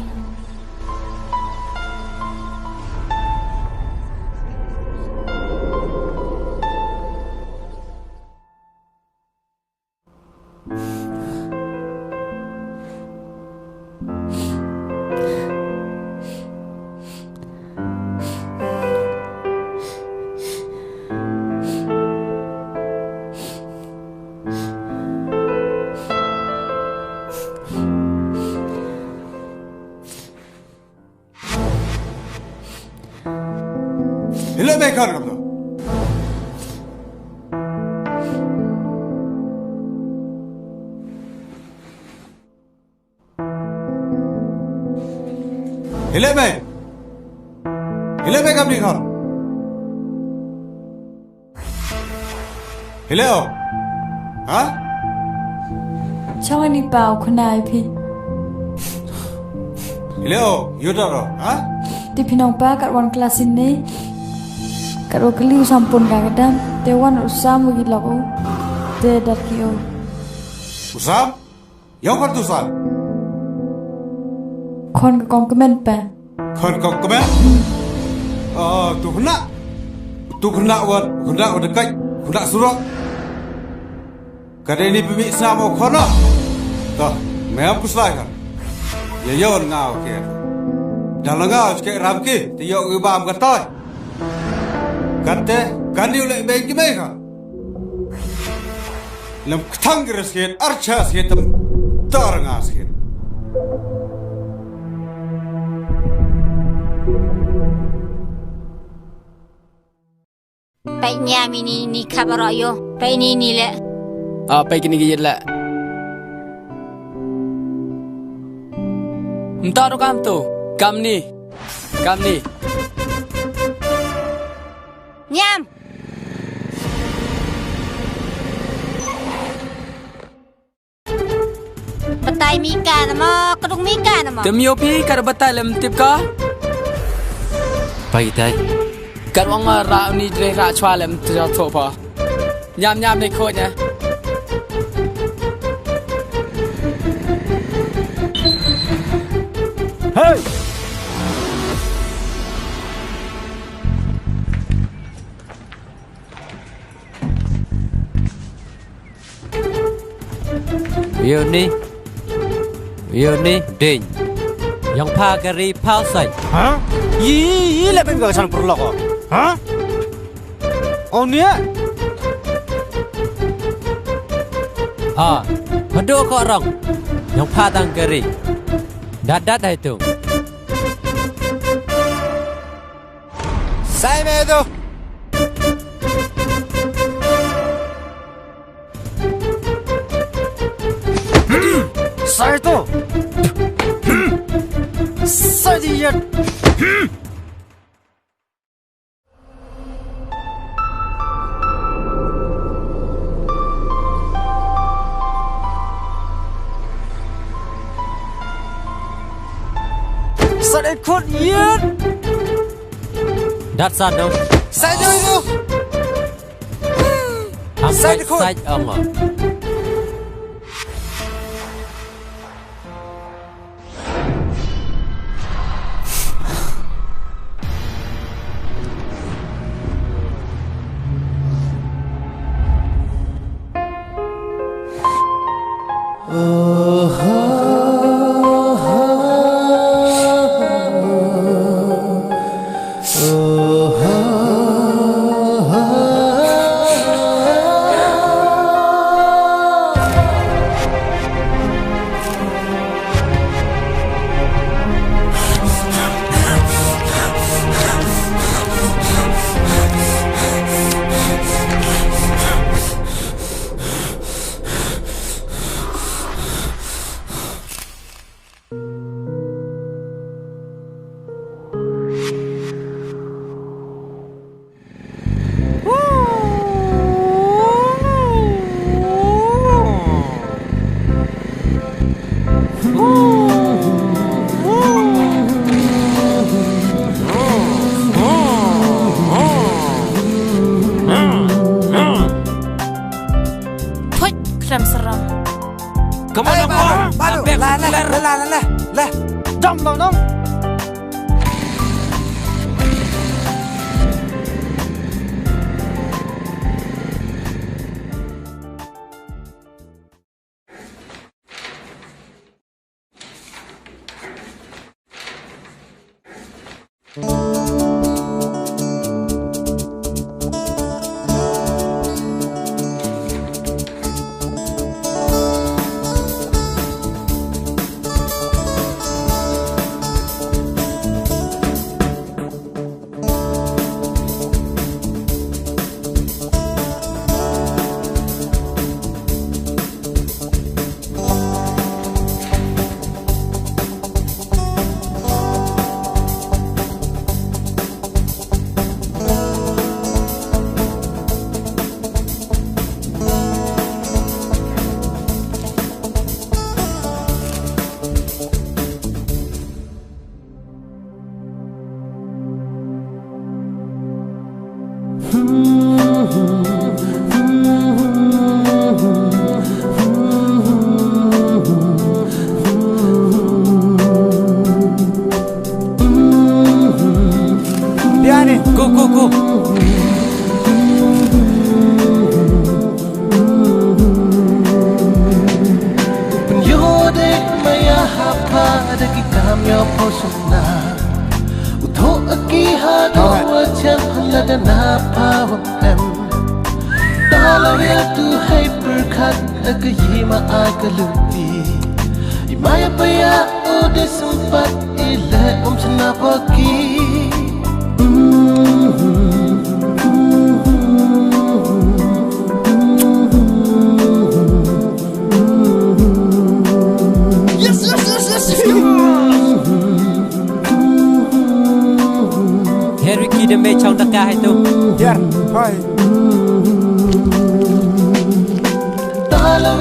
Hile me khon kam to. Hile me. Hile me kam ni khon. Hile o. Ha? Chong ni pau khna i phi. Hile o, yo da ro, ha? Te phi nong pa kat wan class in ni. Kat wa kli u Sam pun ka ka dam. Te wan u Sam wa ki lok u. Te dat ki o. U Sam? Yong khon tu Sam? Khon ka kong kmen pa. Khon kong kmen? Ah, tu khna. Tu khna wan, khna wan dekat, khna surok. Ka dei ni pynmih snam o khon o. Toh, me am kuslai kan. Ya yon nga o ke. Dang la nga o chike ram ki, te yo ki bam ka toi. Kate, kani u leh beng ki beng ha. Lem kthang ki re skit, archa skit, tam tar nga skit. Peit niam ini, ni khap aro yo. Peit ini, ni le. Ah, peit kini ki yet le. Mta ro kam tu, kam ni. Kam ni. Niam. Mi ka na mo, ka dung mi ka na mo. Te mi o pi ka da batai lem tip ka. Pai tai. Ka wang ma ra ni dre ra chwa lem te ja tho pa. Ñam ñam ne khot ña. Hey! Wi u ni. Wi u ni, ding. Yong pha ka ri pha u sait. Ha? Yi, yi, le pem ka san pyrlok ko. Ha? O ni a? A, hadu ko rong. Yong pha tang ka ri. Dat dat hai tu. Sai me tu. Sai tu. Sai di ya. Sai di khot ya. Dat sa dong. Sai di tu. Am sai khot. Sai ong. Phuit, khlem seram. Come on, hey, Nongpong. Balu, balu. Abek, la, la, la, la, la, la, la. Jom, dong, dong. Biani. Go, go, go. Pynyoo de maya hapa da ki kam yoh pho sukna. U thoh a ki ha do wa chem la da na pha wa em. Da la ya tu hai pyrkhat da ka yi ma a ka luti. I maya pa ya u de sumpat i le um chna pho ki. Yes, yes, yes, yes. Her wi ki de me chong da ka hai tu. Yer, hoi. Tala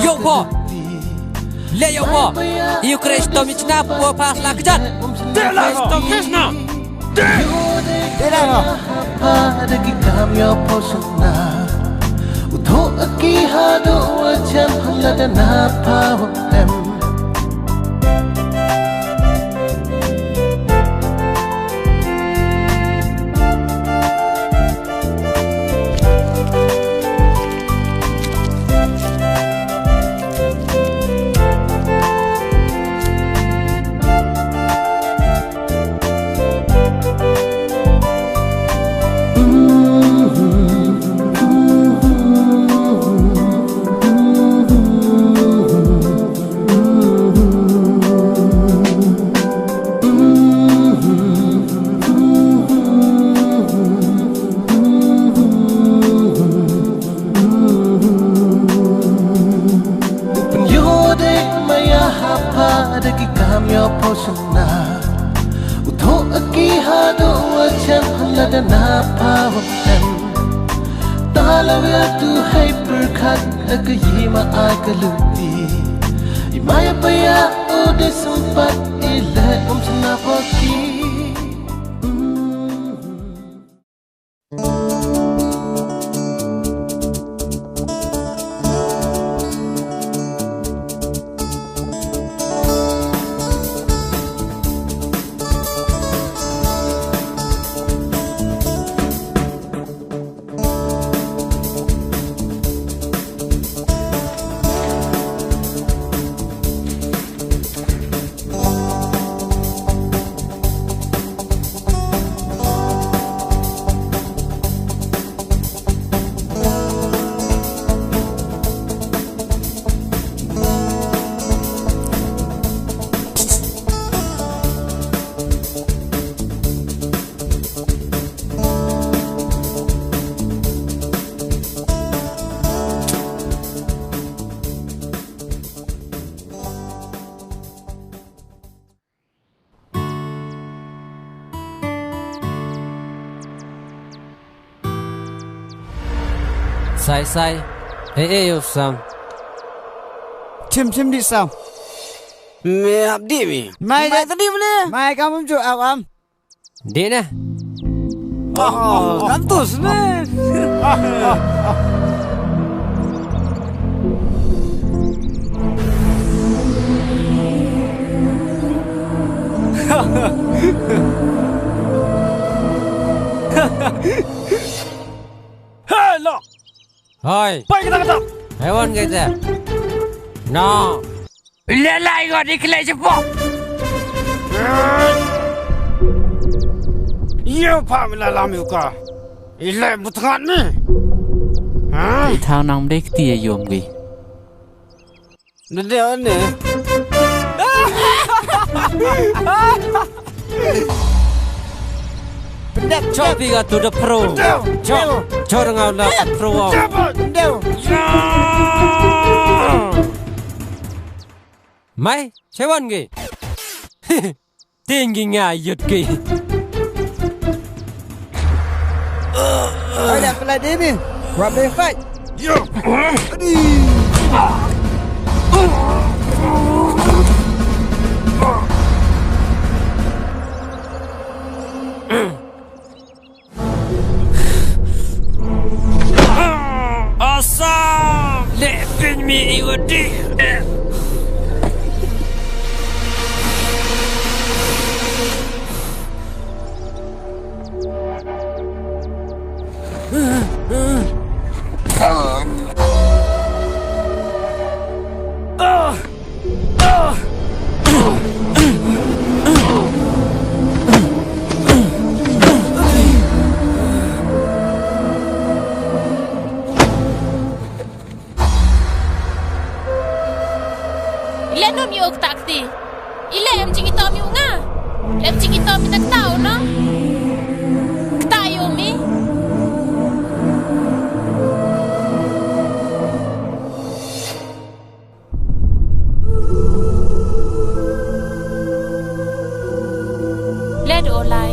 Yo pho. Le yo pho. Yu kre stom i chnap pho pas la kjat. Te la pho. Stom i chnap. Te la pho. Pada ki kam yo pho sna. U tho aki ha do wa chem la da na pa wa em. Pynyoh de maya ha pa da ki kam yo pho sna. U tho aki ha do wa chem la da na pa wa em. Ta la wa tu hai pyrkhat da ki yi ma ai ka luti. I maya pa ya o de sumpat i le um sna pho ki. Sai sai. Eh, eh, yo sam. Chim chim di sam. Me hap di mi. Mai mai da- tadi mene. Mai kam um ju au am. Di ne. Oh, kantus ne. Hey, lo. Hoi. Pai kita kita. Hewan kita. No. Le lai ko di kle chepo. Yo pa mi la lam yu ka. Ile butngat ni. Ha? Thang nang dek ti yom gi. Nde ne. Pendek, chop pi ka tu da pro. Chop, chop ngau na pro. Pendek. Ya. Mai, chewan gi. Ting gi nga yut gi. Ai da pelai dini. Rap deh fight. Yo. Adi. Asam! Le pin mi i wadi. Ile nom yoh kata kti. Ile em jingitoh mi u nga. Em jingitoh mi ta kata u no. Kata yoh mi. Led o lai.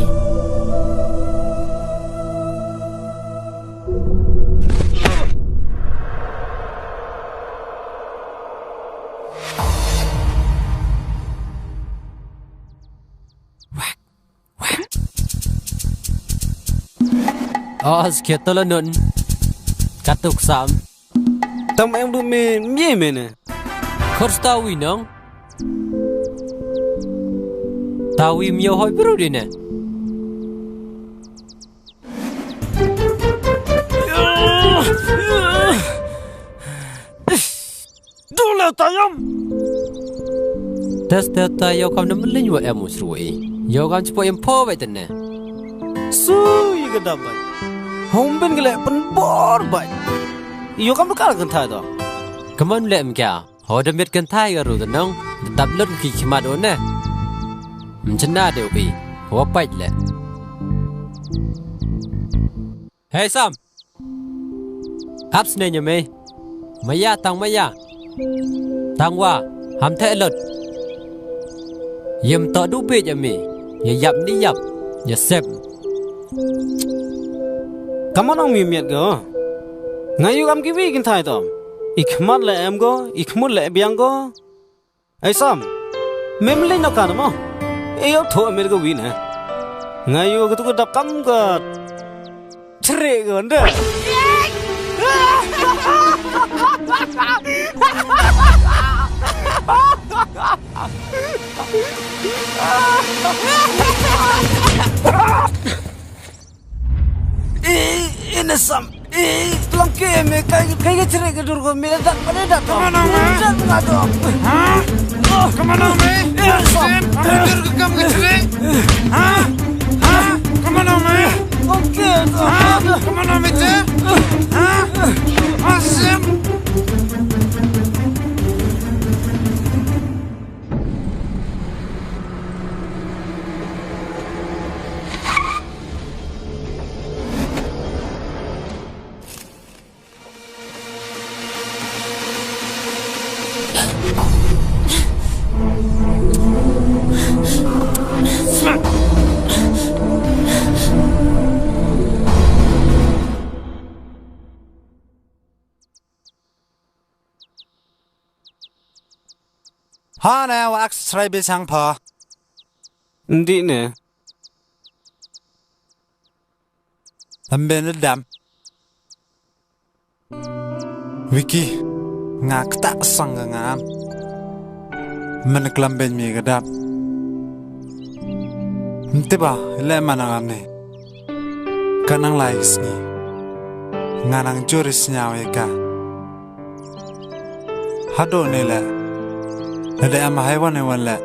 Os, khia to la nun. Katuk sam. Tam em du me, me, me ne. Khor sta wi nong. Ta wi myo hoi bru di ne. Dole tayam. Tes te ta yo kam ne mlin wa em usru i. Yo kam chpo em pho bai tene. Su yi ka dap bai. Hom ben ka le pen bor bai. Yo kam ka kan thai do. Kaman le em kya? Ho da met kan thai ka ru da nong. Da dap lut ki khmat o ne. Mchna de u i. Wa pait le. Hey Sam. Ap sne nya me. Maya tang maya. Tang wa. Ham the lut. Yem to du peit ya me. Ya yap ni yap. Ya sep. Kaman ong mi miat go. Nga yu kam ki wi kin thai tom. I khmat le em go, i khmut le biang go. Ei Sam, mem le no ka mo. Ei yo tho mer ka wi ne. Nga yu ka tu ka dap kam ka. Chre ka nda. Eh, ina Sam. Eh, lang ke me kai, kai ka chre ka dur ko me da, me da. Come on, man. Ha? Come on, man. Eh, Sam. Dur ko kam ka chre. Ha? Ha? Come on, man. Okay. Ha? Come on, man. Ha? Asim. Ha ne wa ak srai be sang pha. Ndi ne. Lamben dam. Wiki, nga kta sang ka nga am. Men klam ben mi ka dap. Mtiba, le mana ngam ne. Ka nang lai sngi. Nga nang jur i sñiaw ya ka. Hadooh ni le. Lada em haiwan haiwan le.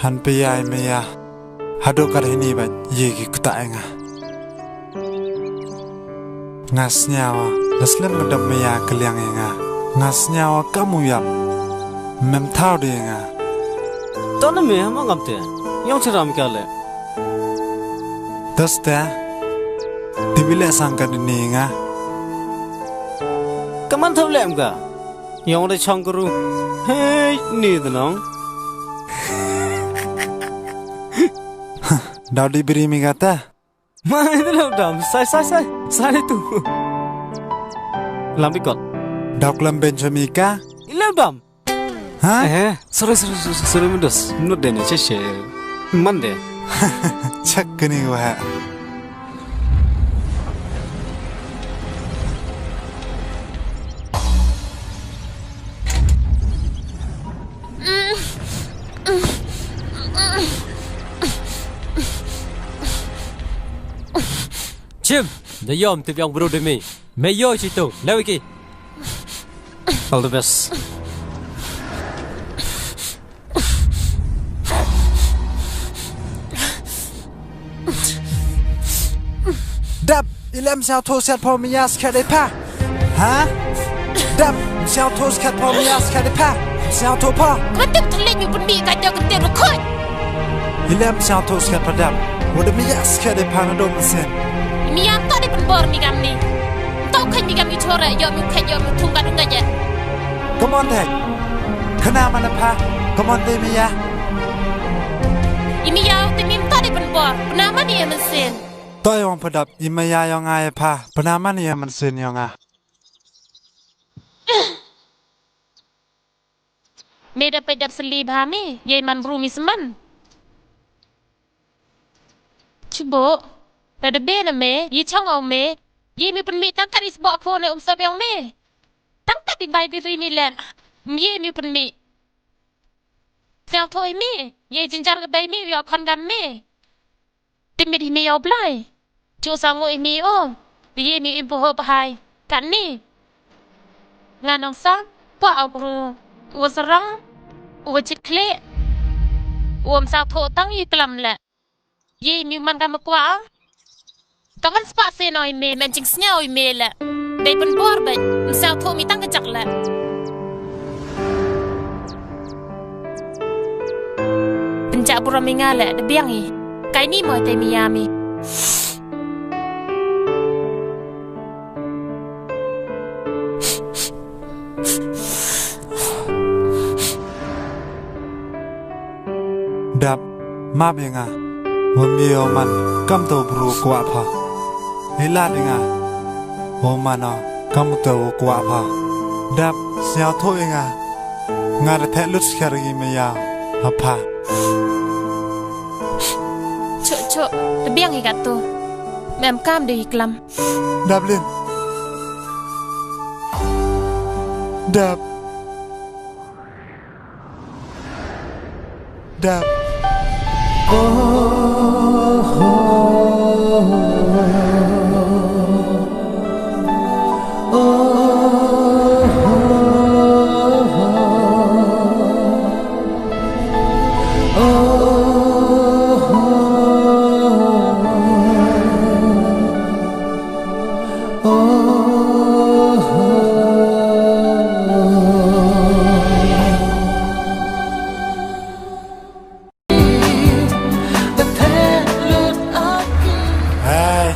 Han pia i maya. Hadooh kar hini ba ye ki kta e nga. Nga sñiaw wa, la slem ka dap maya ka liang ya nga. Nga sñiaw wa kam u yap. Mem thaw de ya nga. To na me, ma ngam te. Yong chiram ka le. Dosta, ti bi le sang ka ni nga. Kaman thaw lem ka. Yong de chong kru. Hey, ni de nong. Daw di biri mi ka ta. Ma, ito lang dam. Sai, sai, sai. Sai tu. Lam bikot. Dok lam ben chami ka. Ilang dam. Ha? Eh, sorry, sorry, sorry, sorry, mendos. Not dene, che, che. Mande. Chak kani wa. Chim, da yom tip yong bro de mi. Me yo chi tu, lewi ki. All the best. Dap, ilem siaw tho siat pho mi yas khat e pha. Ha? Dap, siaw tho siat pho mi yas khat e pha. Siaw tho pha. Ka tip thalik mi pun mi ka jok tip khoi. Ilem siaw tho siat pha dap. Wada mi yas khat e pha na dom sen. Mi yam to di pun bor mi gam ni. To khoi mi gam mi chora, yo mi khoi, yo mi thung ka dung ka je. Come on, Dad. Khana mana pha. Come on, Dad, mi ya. I mi ya, te mi mta de pynbor. Pynama ni ya mynsiem. Toi ong pha dap, i maya yong nga ya pha. Pynama ni ya mynsiem yong nga. Me da peit dap sylli bha me, yei man bru mi sman. Chiboh, da da be na me, yei chong o me, yei mi pynmih tang kat i sboh phone um sop yong me. Tang kat i bai bi ri mi len, yei mi pynmih. Sñiawthooh i mi, yei jynjar ka bei mi, yoh khon kam me. Tip mit hi mi yow Blai. Chu sa ngu i mi o. Ti ye mi im puho bhai. Katni. Nga nong sa. Pwa o bru. U wa sarong. U wa chit khleh. U wa ym sa thoh tang i klam le. Ye mi man ka ma kwah. Ka man spah se no i me, mem jingsñiaw i me le. Dei pynbor beit, ym sñiawthooh mi tang ka jak le. Pynjah burom i nga le, da biang i. Kai ni mo te mi ya mi. Dap, map ya nga. Wa mi yow man, kam to bru kwah pha. Hilad ya nga. Wa man o, kam to kwah pha. Dap, sñiawthooh ya nga. Nga da theh lut skher i maya, ha pha. Chok, chok, da biang i katu. Mem kam de i klam. Dap lin. Dap. Dap. Hey.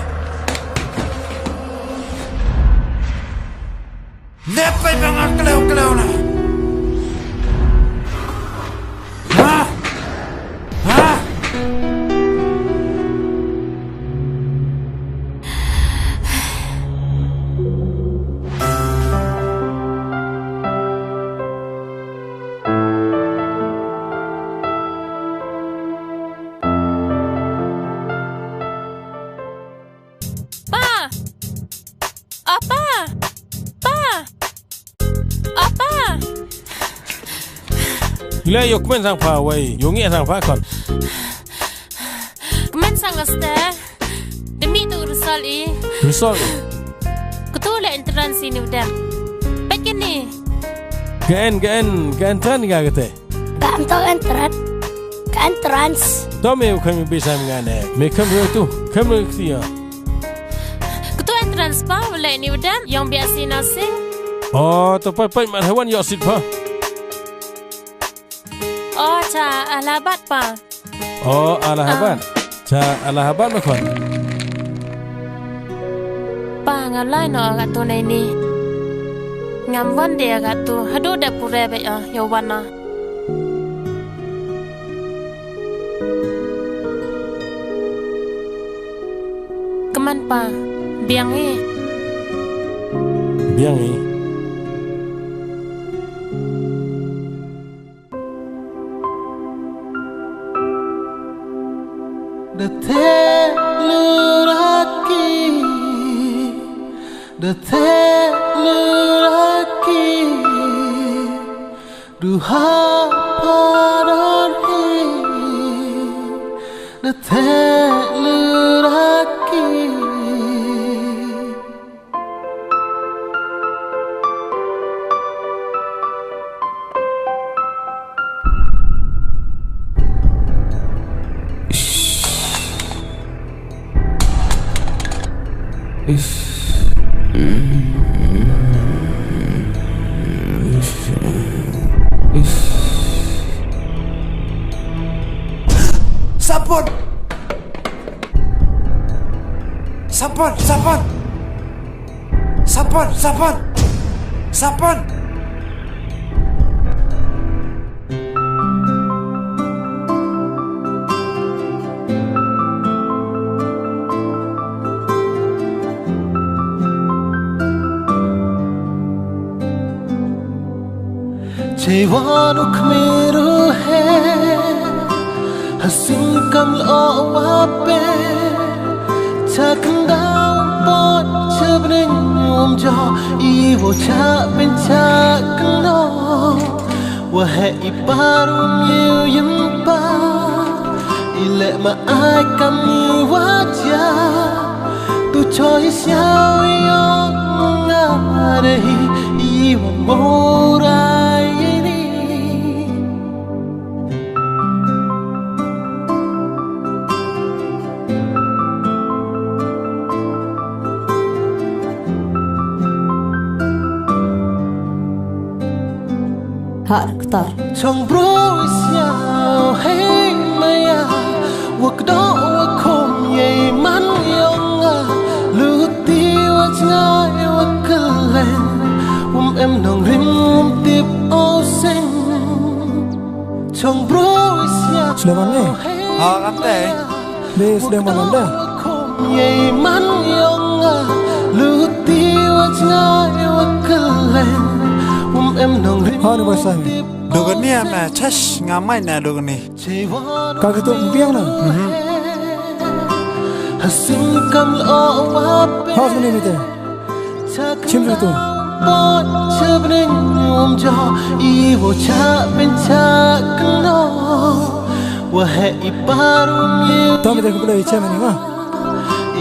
Nep kai bang a kleu kleu na. Ha? Ha? Pa! Apa! Pa! Apa! Ila yow kmen sang pha wei, yow ngi sang pha kon. Kmen sang aste. Demi tu result i. Result? Katu le entrance ini udah. Peit kini. Ka en, ka en, ka entrance ka kate. Ka em to entrance. Ka entrance. To me u khem bi sam nga ne. Me khem re tu. Khem re kti ya. Katu entrance pa, wala ini udah, yong biasi nasing. Oh, to pa pa mat hawan yoh sit pa. Oh, cha Allahabad pa. Oh, Allahabad. Ah. Cha Allahabad ma khon. Pa, nga lai no agatu nei ni. Ngam wan de agatu. Hadu da pure be, ah, yow wan na. Kmen pa, biang i. Biang i. Da theh luraki, da theh luraki, du ha parar hi, da theh luraki. Sapon! Sapon! Sapon! Sapon, sapon. Sapon. Te wan u khmer u he, ha sing kam lo wa pe, cha khyndaw poi cha bneng um jo, i wo cha ben cha khyndaw, wa he i par um ye u yim pa, i le ma ai kam i wa ja, tu choi siaw yong nga re hi, i wa mo ra ye ni. Ha ktar. Chong bro siaw hei maya, wa kdo wa khom ye man yong nga, luti wa jngai wa kyleng, um em nong rim um tip o seng. Chong bro siaw. Sleman ne? Ha, kam te. Be sleman ne? Ye man yong nga, luti wa jngai wa kyleng, um em nong rim. Ha, ni ba sai. Dogani am, eh, chash, nga mai na dogani. Ka kitu biang na. Mhm. Ha sing kam lo wa pe. Ha, sini mite. Chim tu. Cha bneng um jo, i wo cha ben cha khyndaw, wa he i par um ye. Tami de kulo i cha mani ma.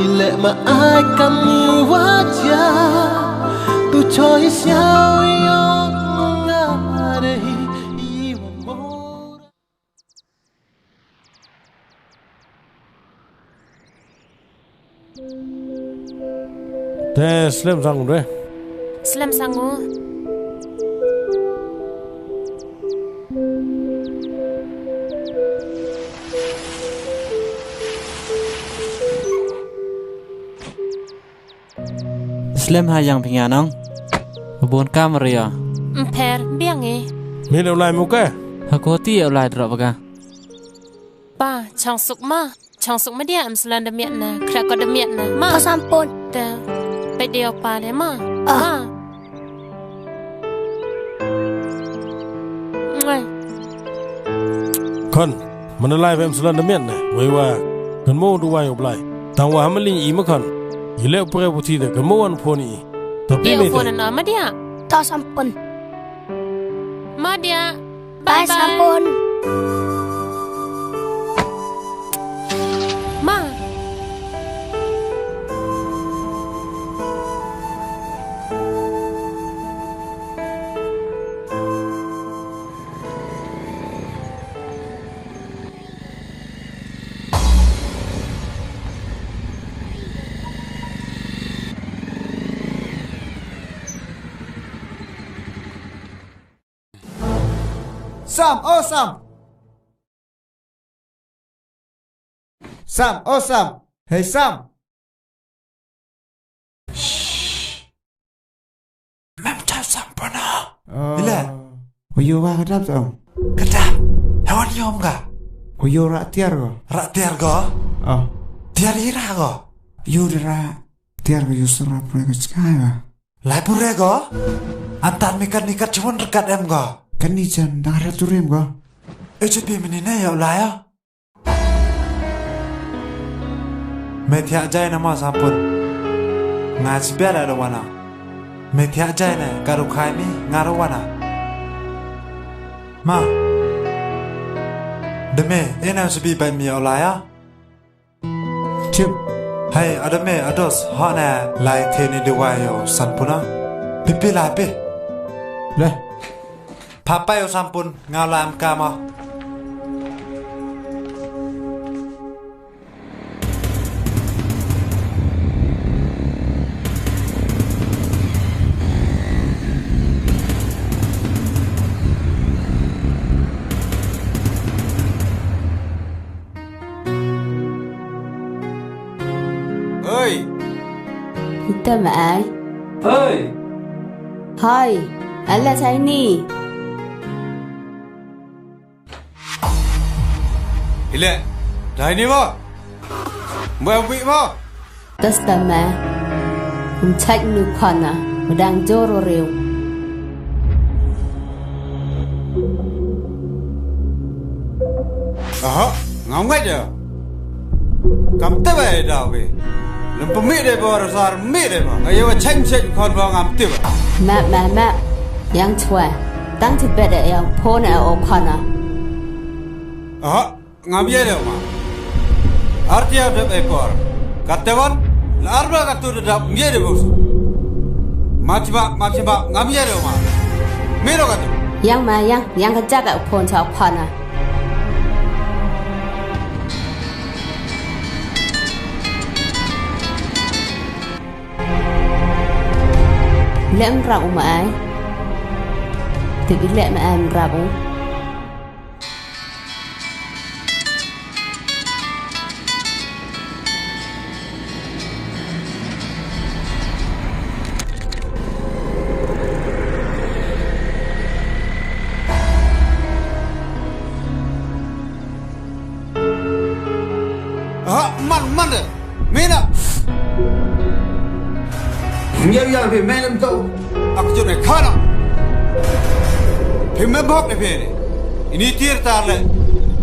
I le ma ai kam i wa ja, tu choi siaw yong nga re hi, i wa mo. Te slem sang u de. Slem sang u. Slem ha yang phi nga nong. Bun kam ria. Mpher biang e. Mi le u lai mu ke? Ha ko ti u lai dro ba ka. Pa, chong suk ma. Chong suk ma dia em slan da miat na. Kra ko da miat na. Ma. Ka sampun. Te. Pe dia pa le ma. Ah. Ma. Ngai. Khon, man la lai em slan da miat ne, wei wa, kan mo du wai u Blai. Tang wa ha ma ling i ma khon. I le u pre bu ti de, kan mo wan phone i. Ta pi me phone de. Na ma dia. Ta sampun. Ma dia. Bye, bye. Sampun. Ma. Sam, oh Sam. Sam, oh Sam. Hey Sam. Mem chap Sam pona. Oh. Ile. Uyu wa kadap Sam. Kadap. Hewan yom ka. Uyu ra tiar ko. Ra tiar ko. Oh. Tiar ira ko. Uyu ra tiar ko, uyu sara pura ko chkai wa. Lai pure ko? Antan mi kat ni kat chwon rekat em ko? Kan ni chan dang ra turim ko? E chepi mini ne ya u lai ya? Me thiah jai na ma Sampun. Nga chipia la da wana. Me thiah jai na ka ru khai mi nga ru wana. Ma. De me, e na chepi bai mi ya u lai ya? Chip. Hai, ada me, ados, ha na, lai the ni dewai yo, Sampuna. Pipi lai pi. Le. Papa yo Sampun, nga la am kama. Oi. Ita ma ai. Oi. Hai, ala chai ni. Ile, dai ni mo. Mbe wi mo. Testament. Um chait nu khana, mdang jor o reu. Aha, ngam ngai de. Kam te ba da bi. Lem pemik de ba, rasar mik de ba. Ngai wa cheng cheng khon ba ngam te ba. Map, map, map. Yang chwa. Tang ti bet de yang phone e o khana. Aha, ngam ye de ma. Arti ya de e por. Katewan, la arba katu de da ye de bos. Machba, machba, ngam ye de ma. Miro katu. Yang ma, yang, yang ka jaga phone cha khana. Lem rap u ma ai. Te bi lem ai rap u. Ha, man, man de. Mina. Ngiau ya phi, me lem to. Ak jut e khana. Phi me bok de phi ni. Ini tir tar le.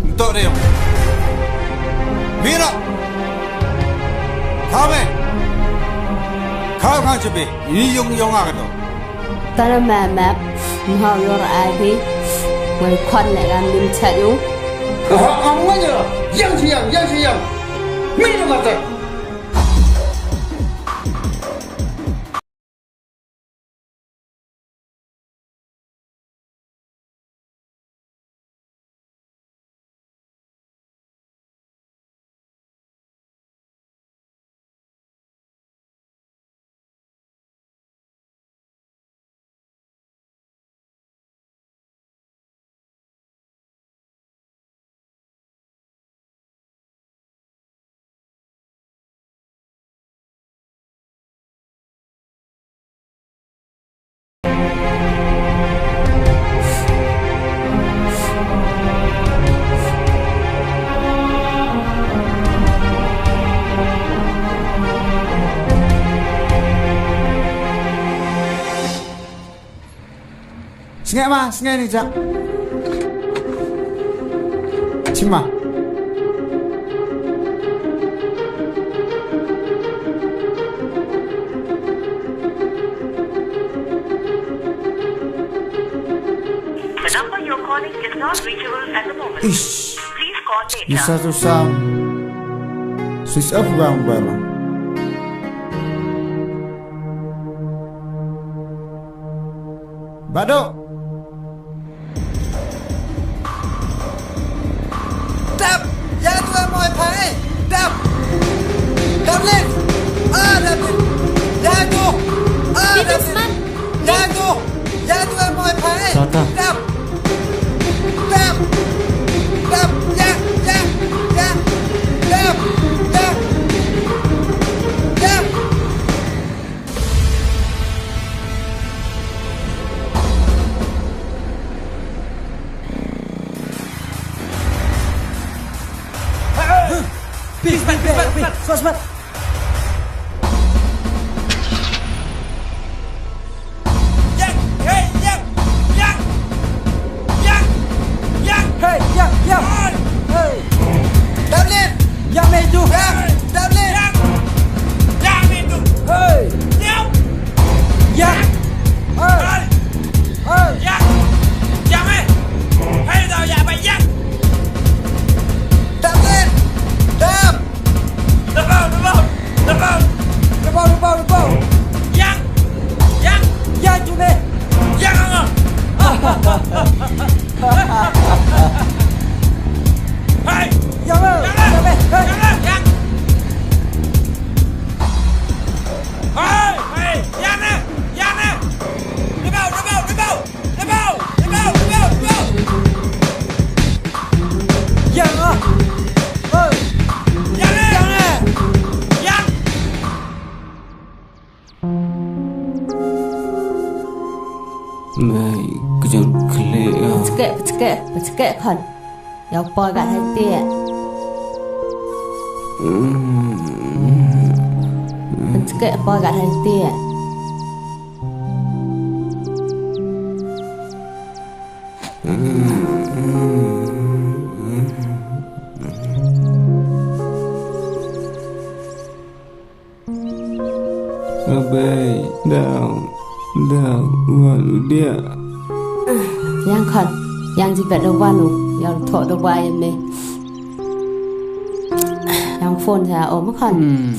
Nto de yong. Mina. Kha me. Kha kha chubi. Ini yong yong a ka to. Tara map map, mhaw yor ai hi. Wei khon le gam lim chat yung. Aha, am nga ya. Yang si yang, yang si yang. Mei lo mata. Snge ma, snge ni jak. Chima. The number you're calling is not reachable at the moment. Ish. Please call later. Isa tu sam. Switch off bang bang. Bado. Dap! Ya tu em oi phai! Dap! Dap lin! Ah, dap lin! Ya tu! Ah, dap lin! Ya tu! Ya tu em oi phai! Dap! Dap! Dap! Ya! Ya! Ya! Dap! Ya! Ya! Pis, pis, pis, pis, pis. Smat, smat. Yang, hey, yang, yang, yang, yang. Hey, yang, yang. Hey. Hey. Dublin. Yang mei tu. Yang. Dublin. Yang. Yang mei tu. Hey. Yang. Yang. Hey. Hey. Hey. Yang. Hey. Yang, eh. Hey, tau ya, bai yang. Dublin. Dam. Lebau, lebau, lebau. Lebau, lebau, lebau. Yang. Yang. Yang, tu mei. Yang, ah. Hai! Yang le, yang le, yang le, hai. Yang le, yang. Hai, hai, yang le, yang le. Lebau, lebau, lebau. Lebau, lebau, lebau, lebau. Yang ah. Hai. Yang le. Yang le. Yang. Mei, ka jur khleh ya. Pachkeh, pachkeh, pachkeh khon. Yow poi kat hai tieh. Pachkeh poi kat hai tieh. Abai, daw, daw, wan u dia. Yang khon, yang jibet da wan u, yang thoh da wa ya me. Yang phone sa o ma khon. Hmm.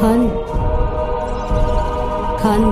Khon. Khon.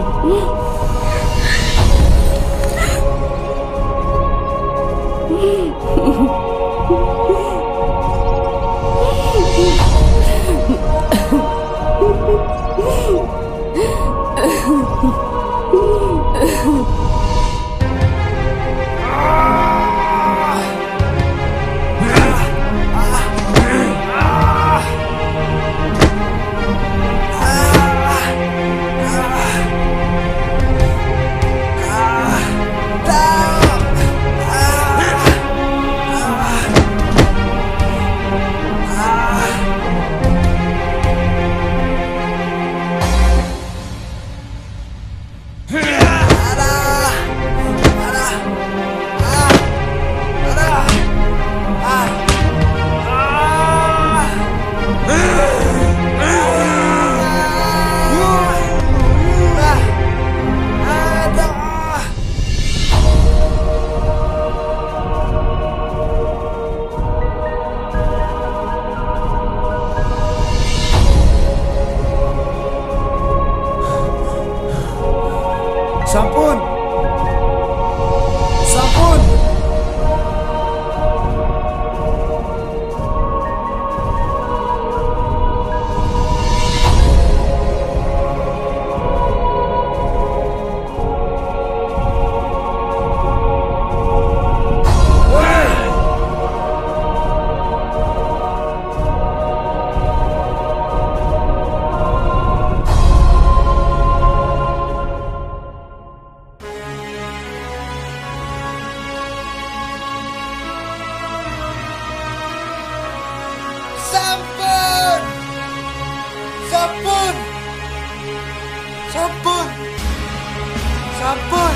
Sampun! Sampun! Sampun! Sampun! Sampun! Sampun!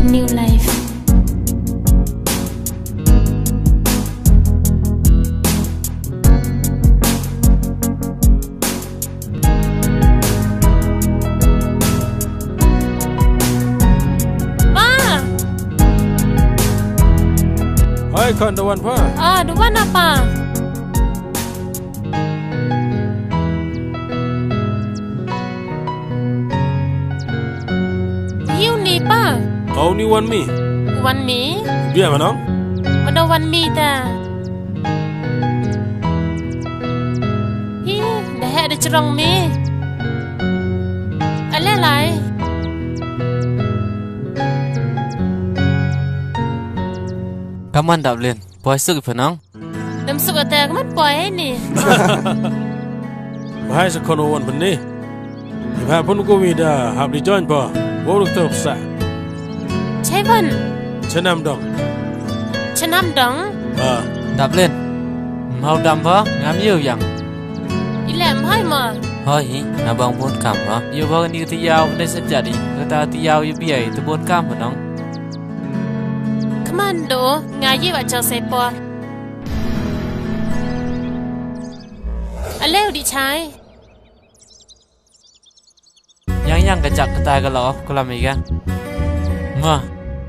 New life. Pa! Hoi, khon, da wan pha? Ah, da wan na pa. Uni pa? Uni wan mi. Wan mi? Bia manong? Mano wan mi ta? Hi, da heh da chrong mi. Kaman dap lin, poi suk i pha nong. Dam suk ata kaman poi ni. Bahai sa khon wan pha ni. I pha pun ko wi da hap di join pa. Wo ruk to sa. Chai wan. Chanam dong. Chanam dong. Ah. Dap lin. Mhau dam pha, ngam yow yang. I le mhai ma. Hoi hi, nga bang bun kam pha. Yow pha ni ti yaw ne sa jadi. Kata ti yaw yow biai tu bun kam pha nong. Kman do, nga ye wa chau se por. Aleu di chai. Yang yang ka jak kata ka lo, kulam i ka. Ma.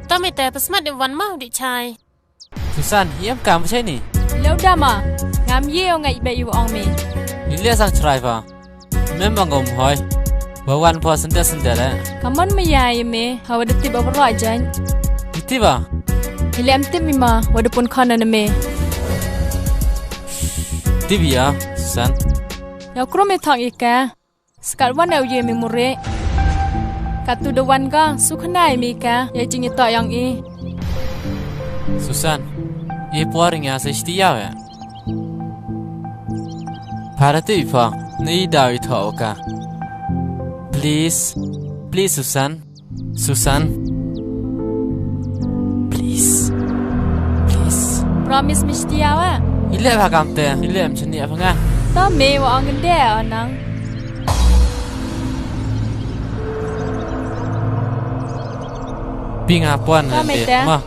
Tami te pasmat di wan ma di chai. Susan, yam kam chai ni. Leu dama, ngam ye ong ngai be yu ong me. Ni le sang chrai pha. Mem bang gom hoi. Ba wan pha sende sende le. Kaman ma ya i me, hawa de tip ba bro ajan. Tip ba? Ile am tip mi ma, wa de pun khana na me. Tip ya, Susan. Ya kro me thang i ka. Skat wan au ye mi mure. Katu de wan ka, sukhanai mi ka, ya jing i to yang i. Susan, i por nga sa shti ya ya. Para te i pha, ni daw i tho ka. Please, please, Susan. Susan. Please. Please. Promise mi shti ya wa. Ile ba kam te, ile am chini apa nga. To me wa ang de anang. Pinga puan. To me te. Ma.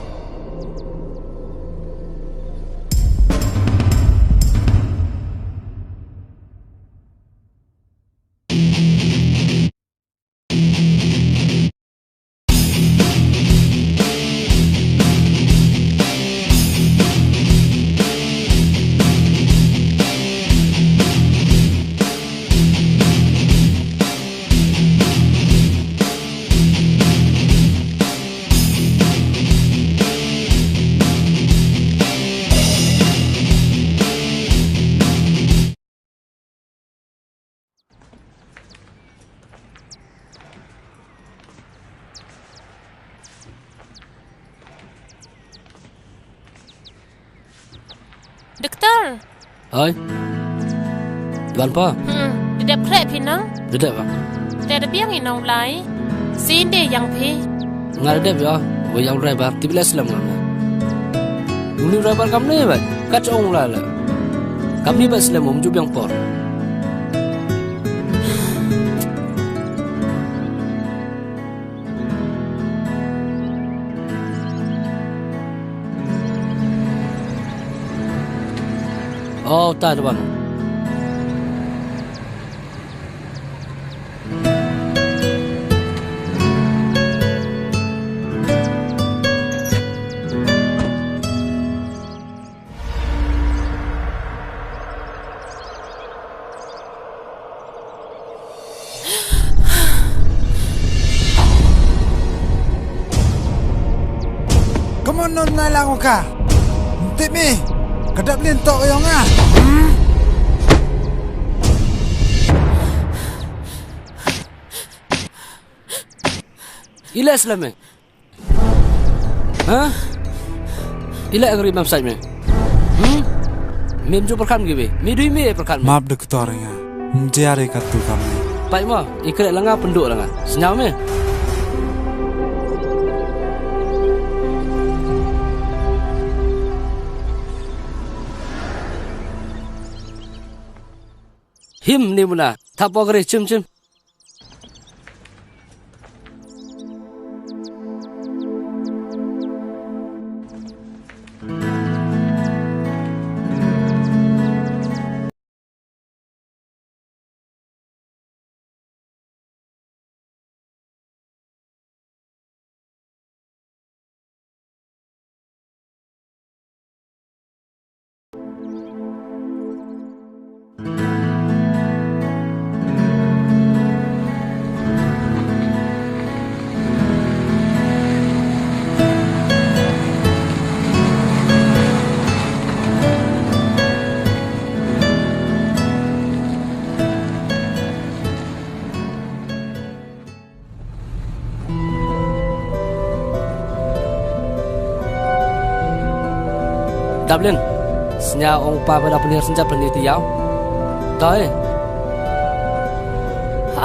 Doktor. Hoi. Wan pa. Hmm, da dep khreh phi nang? Da dep pa. Te da biang i nong lai. Sien de yang phi. Nga da dep ya, wa yang driver, tip le slem nga. Uni driver kam ne ba, ka chong la la. Kam ni ba slem um ju biang por. Oh, ta da wan. Kammon nai lang u ka. Tip mi. Ka dap lin to yong nga. Hmm? Ile slem e. Ha? Ile ngri mam sait me. Hmm? Mem ju perkhan gi be. Mi dui mi perkhan me. Map doktor nga. Mjiari katu kam ni. Pai mo, i kre langa pendu langa. Senyau me. Him ni muna. Thapo kre chim chim. Daplin, sñiaw ong pa ba da pynhiar synjat pynhiar ti yaw. To e.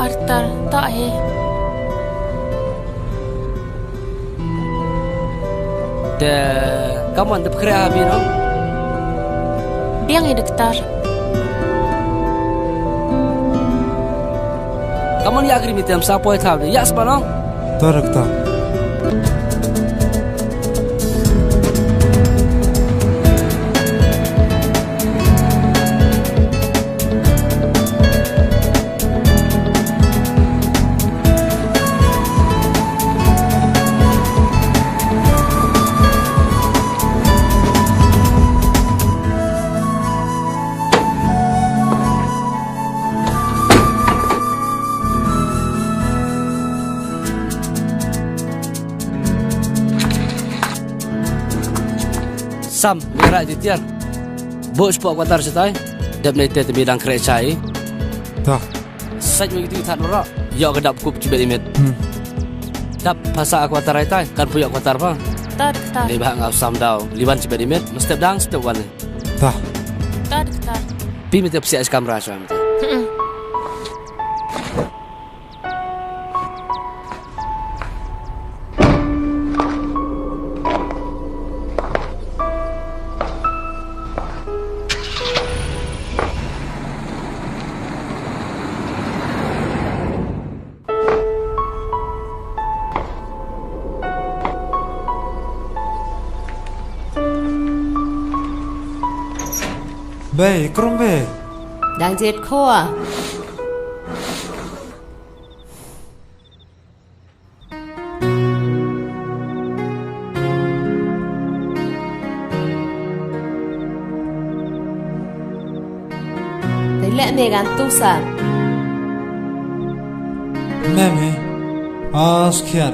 Artar, to e. Te, kammon te pkhreh ha bi no? Biang i doktor. Kammon ya kri mi tem sa poi thaw de. Ya spa no? To doktor. Sam, mira di tiar. Bo spo kwatar sitai. Dep ne te te midang kre chai. Ta. Sait mi tu that ro. Yoh ka dap kup chibet imit. Hmm. Dap phasa kwatar ai tai. Kan pu yoh kwatar pa. Tad, tad. Ni ba nga sam daw. Liwan chibet imit. Step dang, step wan. Ta. Tad, tad. Pi mi te psiak kamra chwa mi te. Hmm. Bei, krum bei. Dang jet khua. Te leh me gan tu sa. Me me. As khiar.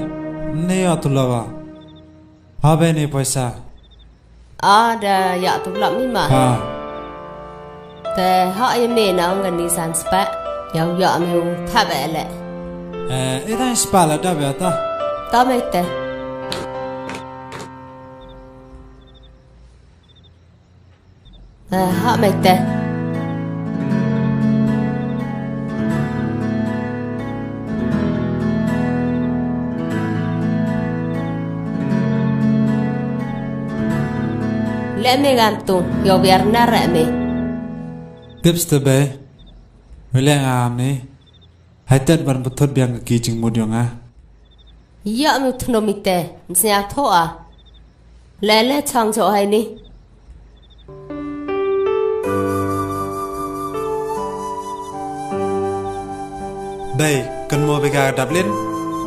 Ne ya tu lawa. Ha be ne paisa. A da ya tu lap ni ma. Ha. Te ha ya me na ong gan ni san spa. Ya ya me u tha be le. Eh, ita spa la da be ta. Ta me te. Eh, ha me te. Leh me gan tu, yow biar na re me. Tips te bei, wele nga am ni. Haitet ban bthut biang ka ki jingmut yong nga. Ya mi thnom ite, msñiaw thoh a. Le le chang jo hai ni. Bei, kynmo bei ka dap lin?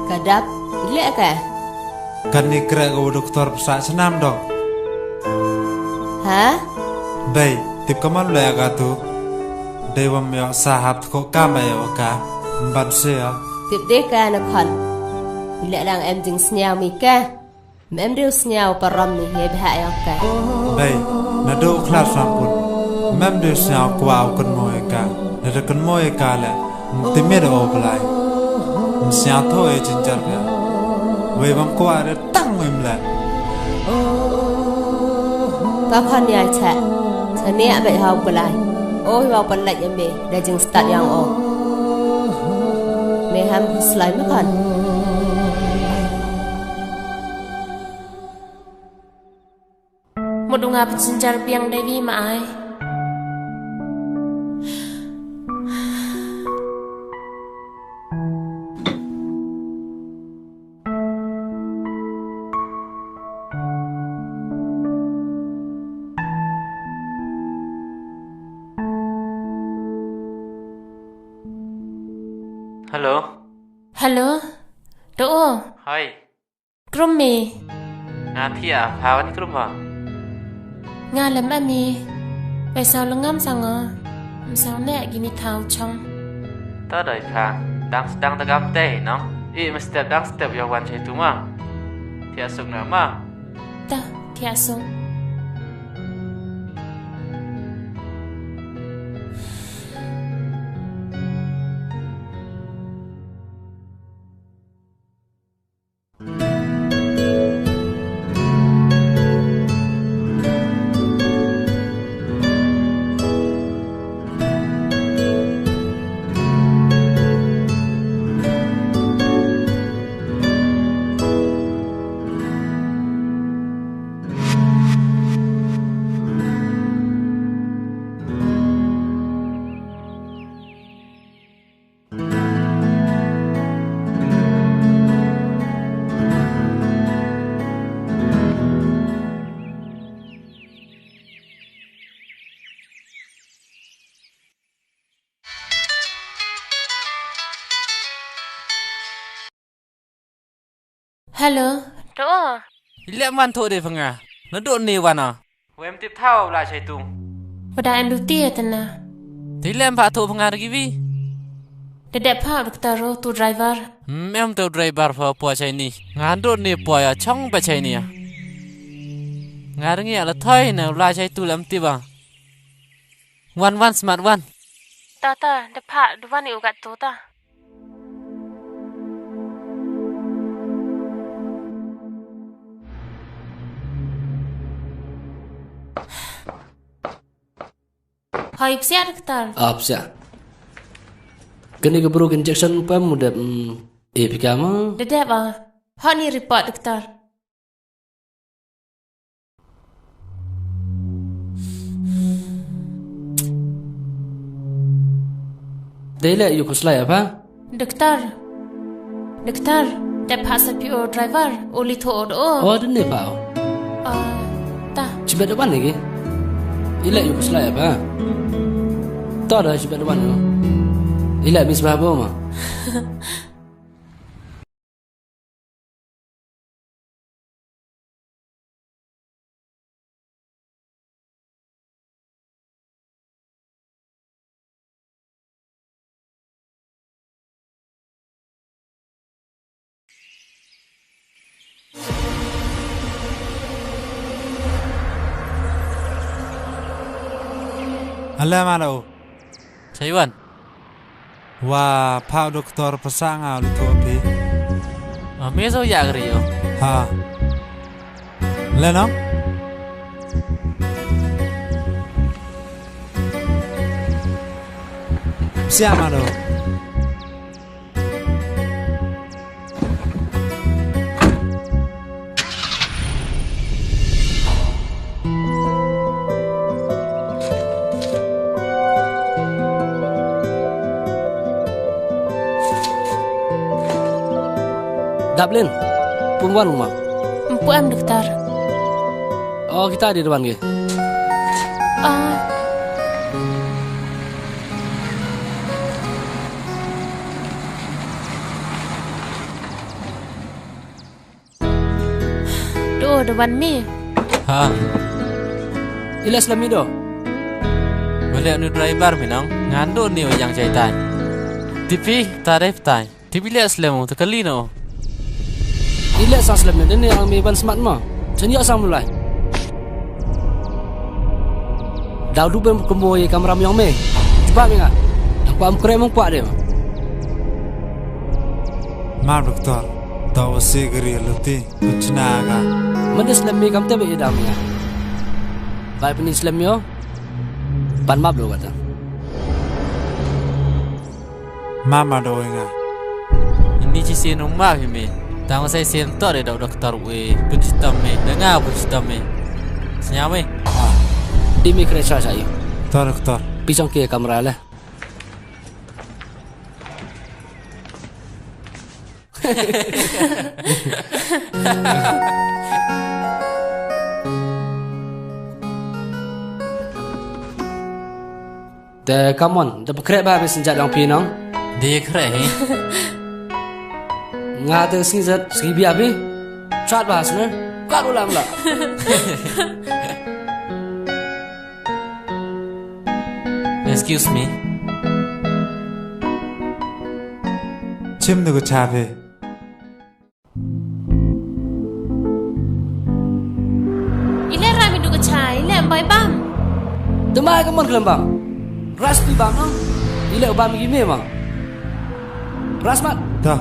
Ka dap, le ka. Kani kreh ka u doktor psa chnam dong. Ha? Bei, tip kammon le ka tu. Dei wam yoh sahap tko kam ba yoh ka. Mban se ya. Tip de ka na khan. Le lang em jingsñiaw mi ka. Mem de u sñiaw parom ni ye bha yoh ka. Bei, na do khlar sampun. Mem de u sñiaw kwah u kynmo ye ka. Na de kynmo ye ka le. Mtimit o Blai. Msñiaw thoh e jinjar ka. Wei bam kwah de tang wei mlet. Ka khan ya cha. Cha ne a bei ha u Blai. O wa pan lait ya me da jingstad yang o. Me ham huslai me khan. Mut u nga pynjynjar biang dei wi ma ai. Hello. Hello. Do o. Hi. Krum mi. Nga thia, pha wan krum wa. Nga lem ami. Paisaw lengam sango. Msaw ne gini thau chong. Ta doi pha. Dang sedang tegam te nong. I mestep dang step yo wan che tu ma. Thia suk na ma. Ta, thia suk. Hello. To. I leh man thoh de pha nga. Na dooh ni wan o. Wem tip thaw la chai tu. Wada em duty ya tana. Te i leh em pha thoh pha nga da ki wi. Da dep pha doctor ro tu driver. Hmm, em tu driver pha poi chai ni. Nga dooh ni poi ya chong pa chai ni ya. Nga ring ya la thoi na la chai tu lem tip ba. Wan, wan, smat wan. Ta, ta, da pha, da wan i u kat tu ta. Hoi, psiah doktor. Ah, psiah. Kani ka bru ka injection pem u dep, mm, e pika ma? Da dep ah. Hoi ni report doktor. Dei le yu khuslai apa? Doktor. Doktor, dep pha sa phi o driver, o li tho o do. O, dei ne pha o. Ah, ta. Chibet wan ni ki? I le yu khuslai apa? Ta da chibet wan o. I le mis ba bo ma. Ale mano. Chaiwan. Wa pha doktor pasa nga lu tho phi. Ah, me so ya kri o. Ha. Le no? Siapa do? Daplin, pum wan ma? Pu em doktor. Oh, kita di depan ke. Ah. Do, do wan mi. Ha. Ilas lami do. Wale anu driver mi nang, ngan do ni o yang jaitai. Tipi, tarif tai. Tipi le slem o, ta kali no. Ile sa slem ne, ne ang mi ban smat ma. Chan yo sa mulai. Daw du bem kumbo ye kamram yong me. Chupa mi nga. Dang pa am kre mong pa de ma. Ma doktor, ta o se gri luti, kuchna ga. Mande slem mi kam te be idam ya. Bai pini slem yo. Pan map do kata. Mama do nga. Ini chi sien ong ma hi me. Tang sai sien to de dok doktor we. Pun chitam me. Da nga pun chitam me. Snya me. Ah. Di mi kre sa sa i. To doktor. Pisang ke kamra le. Te, come on, te pekhreh ba messenger dang phi nong. Di khreh hi. Nga te sngi zat, sngi bia phi. Chat ba sne. Ka ulam la. Excuse me. Chim de ko cha phi. Ile ram i du ka cha, ile em bai bam. Te mai ka mon khlem bam. Ras ti bam no. Ile bam i me ma. Ras mat. Ta.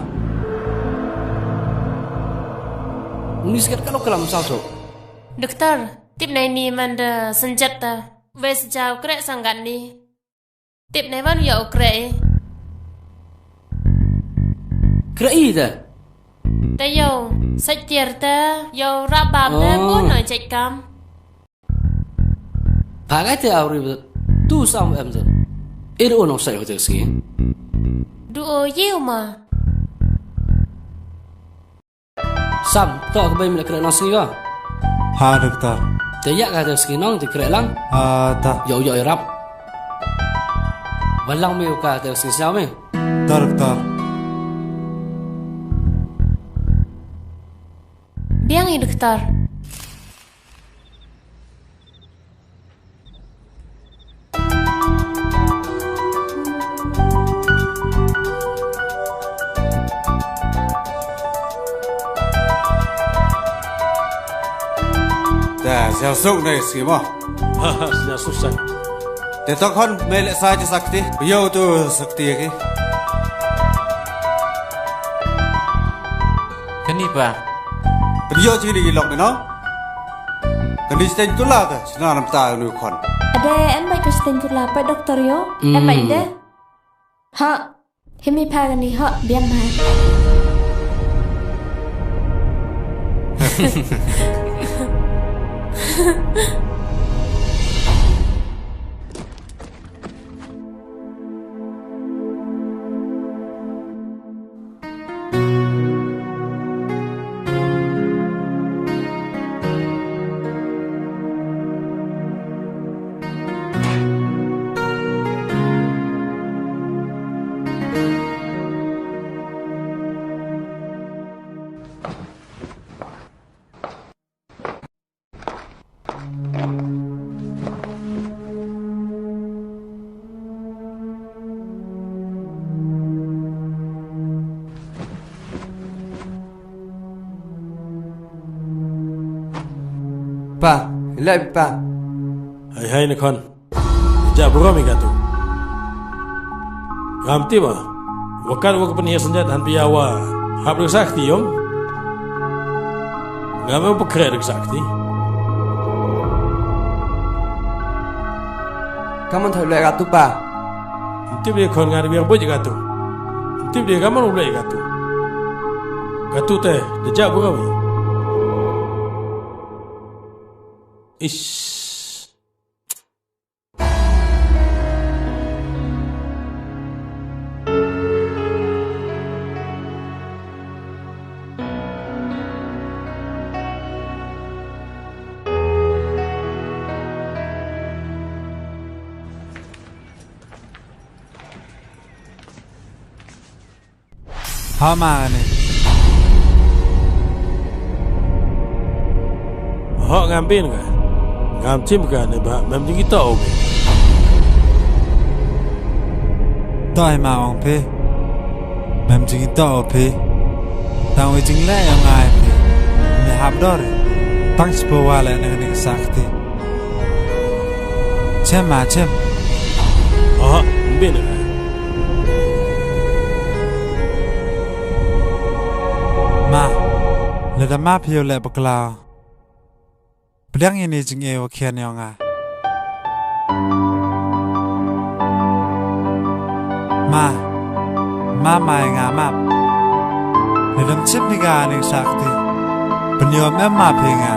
Uni sikat ka lo klam sa so. Doktor, tip nai ni man da sanjat ta. Wes jaw kreh sanggat ni. Tip ne wan yow kreh i. Kreh i da. Da yow, sait tiar da, yow rabab da, oh, bun no jait kam. Pagai te awri ba. Tu sam em da. I du o no sait hotel ski. Du o yow ma. Sam, to ka bai mila kreh nong sngi ko. Ha, doktor. Te ya ka te sngi nong te kreh lang. Ah, ta. Yo, yo, rap. Balang mi ka te sngi siaw mi. Ta, doktor. Ar. Da, siar suk ne ski mo. Ha, ha, siar suk sang. Te to khon me le sa chi sakti. Yo tu sakti ki. Kani pa. Pynyoh chi ni ki lok ni no. Kani sten tula ta, sna nam ta nu khon. Ade, em bai ka sten tula, pa doktor yo. Em bai de. Ha, himi pa kani, ha, biang ma. Pa, ilai pa. Hai, hai, Nakhon. Ja burom i katu. Ngam tip a. Wakat wa ka pynhiar synjat han pia wa hap riksa kti yong. Ngam em pynkhre riksa kti. Kaman thau le katu pa. Ntip de khon ngar biang boj katu. Ntip de kaman u le katu. Katu te, de ja burom i. Ish. Ha ma ne. Ho ngam bin ka. Ngam chim ka ne ba mem jingitoh o phi. Toh ma ong phi. Mem jingitoh o phi. Tang wi jingleh yong ngai phi. Me hap dor. Tang spo wa le ne ne sakti. Chem ma, chem. Oh, mbin ka. Ma, lada ma phi u leh bakla. Pdiang ini jingeh wa khian yong nga. Ma, ma mai nga map. Ni dam chip ni ka ni sakti. Pynyom em ma phi nga.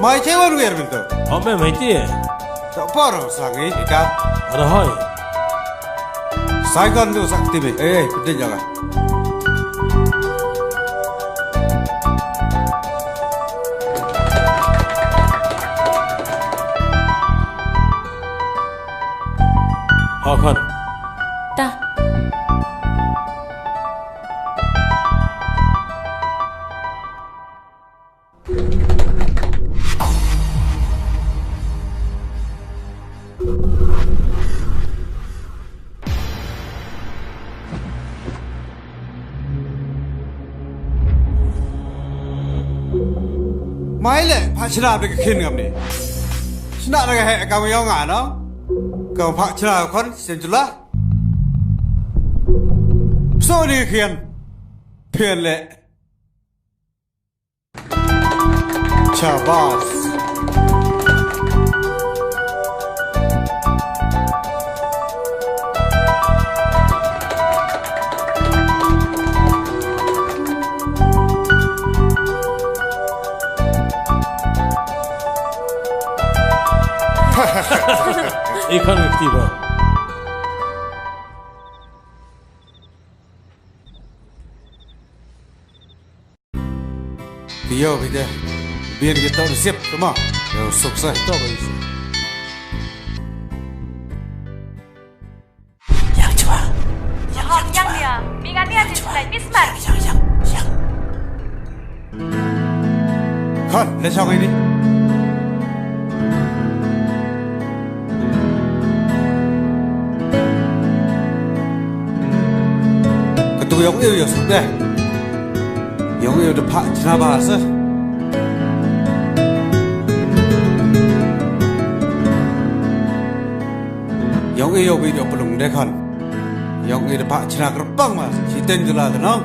Mai che wan wer bin to. Hom em hei ti. To por sang i ka. Ada hoi. Sai kon tu sakti me. Eh, eh, pdin jaga. Ho khon. Ta. Mai le, pha chna de ka khin ngam ni. Chna de ka he ka yong nga no. Ka pha chna khon sen chula. So ni khian. Phian le. Chabas. Ikon aktiva. Yo, bide. Bien kita receipt, tama. Yo, sukses. Ito ba isi? Yang chwa. Yang, yang dia. Mingan dia di sebelah. Miss Mar. Yang, yang, yang. Khon, le chong ini. Katu yong i u yong suk de. Yong i u da phah chna ba se. Yong i u bi da pulung de khon. Yong i da phah chna kyrpang ma. Chiten jula da nong.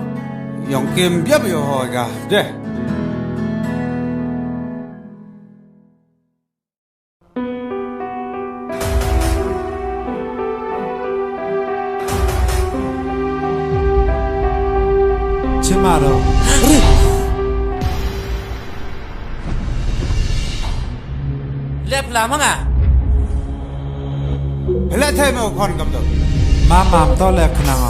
Yong kim biap yo hoi ka de. Chimaro. Lep la manga. Hele thai mo khon kam do. Mam mam to lep khnang.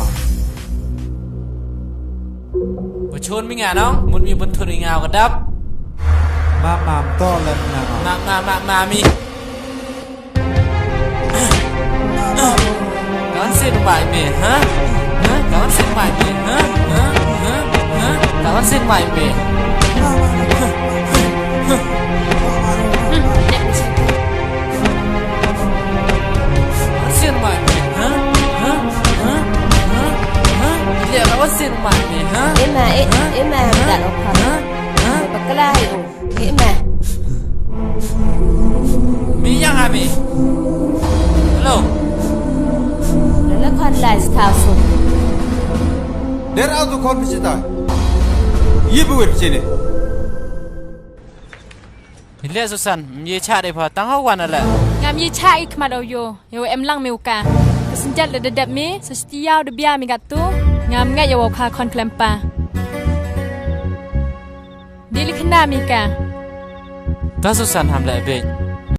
Wa chun mi nga nong, mut mi bun thur i nga wa ka dap. Ma, ma, to le nga nong. Ma, ma, ma, ma, mi. Ka wan sin bai mi, ha? Ha? Ka wan sin bai mi, ha? Ha? Ha? Ha? Ka wan sin bai mi. Ka wan sin bai mi, ha? Ha? Ha? Ha? Ha? Ile ka wan sin bai mi, ha? Ima, e, ha? Ima, ha? Dak o pha. Ha? Ha? Bakla hi o. Ima. Mi yang ami. Hello. Lala khon lai stau su. Der au tu khon bichita. Ye bu wet chini. Ile Susan, mi ye cha de pha tang hau wan ala. Ngam ye cha i khmat o yo. Yow em lang mi u ka. Ka synjat le da dep mi, sa siti yaw da bia mi katu. Ngam ngat yow kha khon klempa. Di li khna mi ka. Ta Susan ham le bej.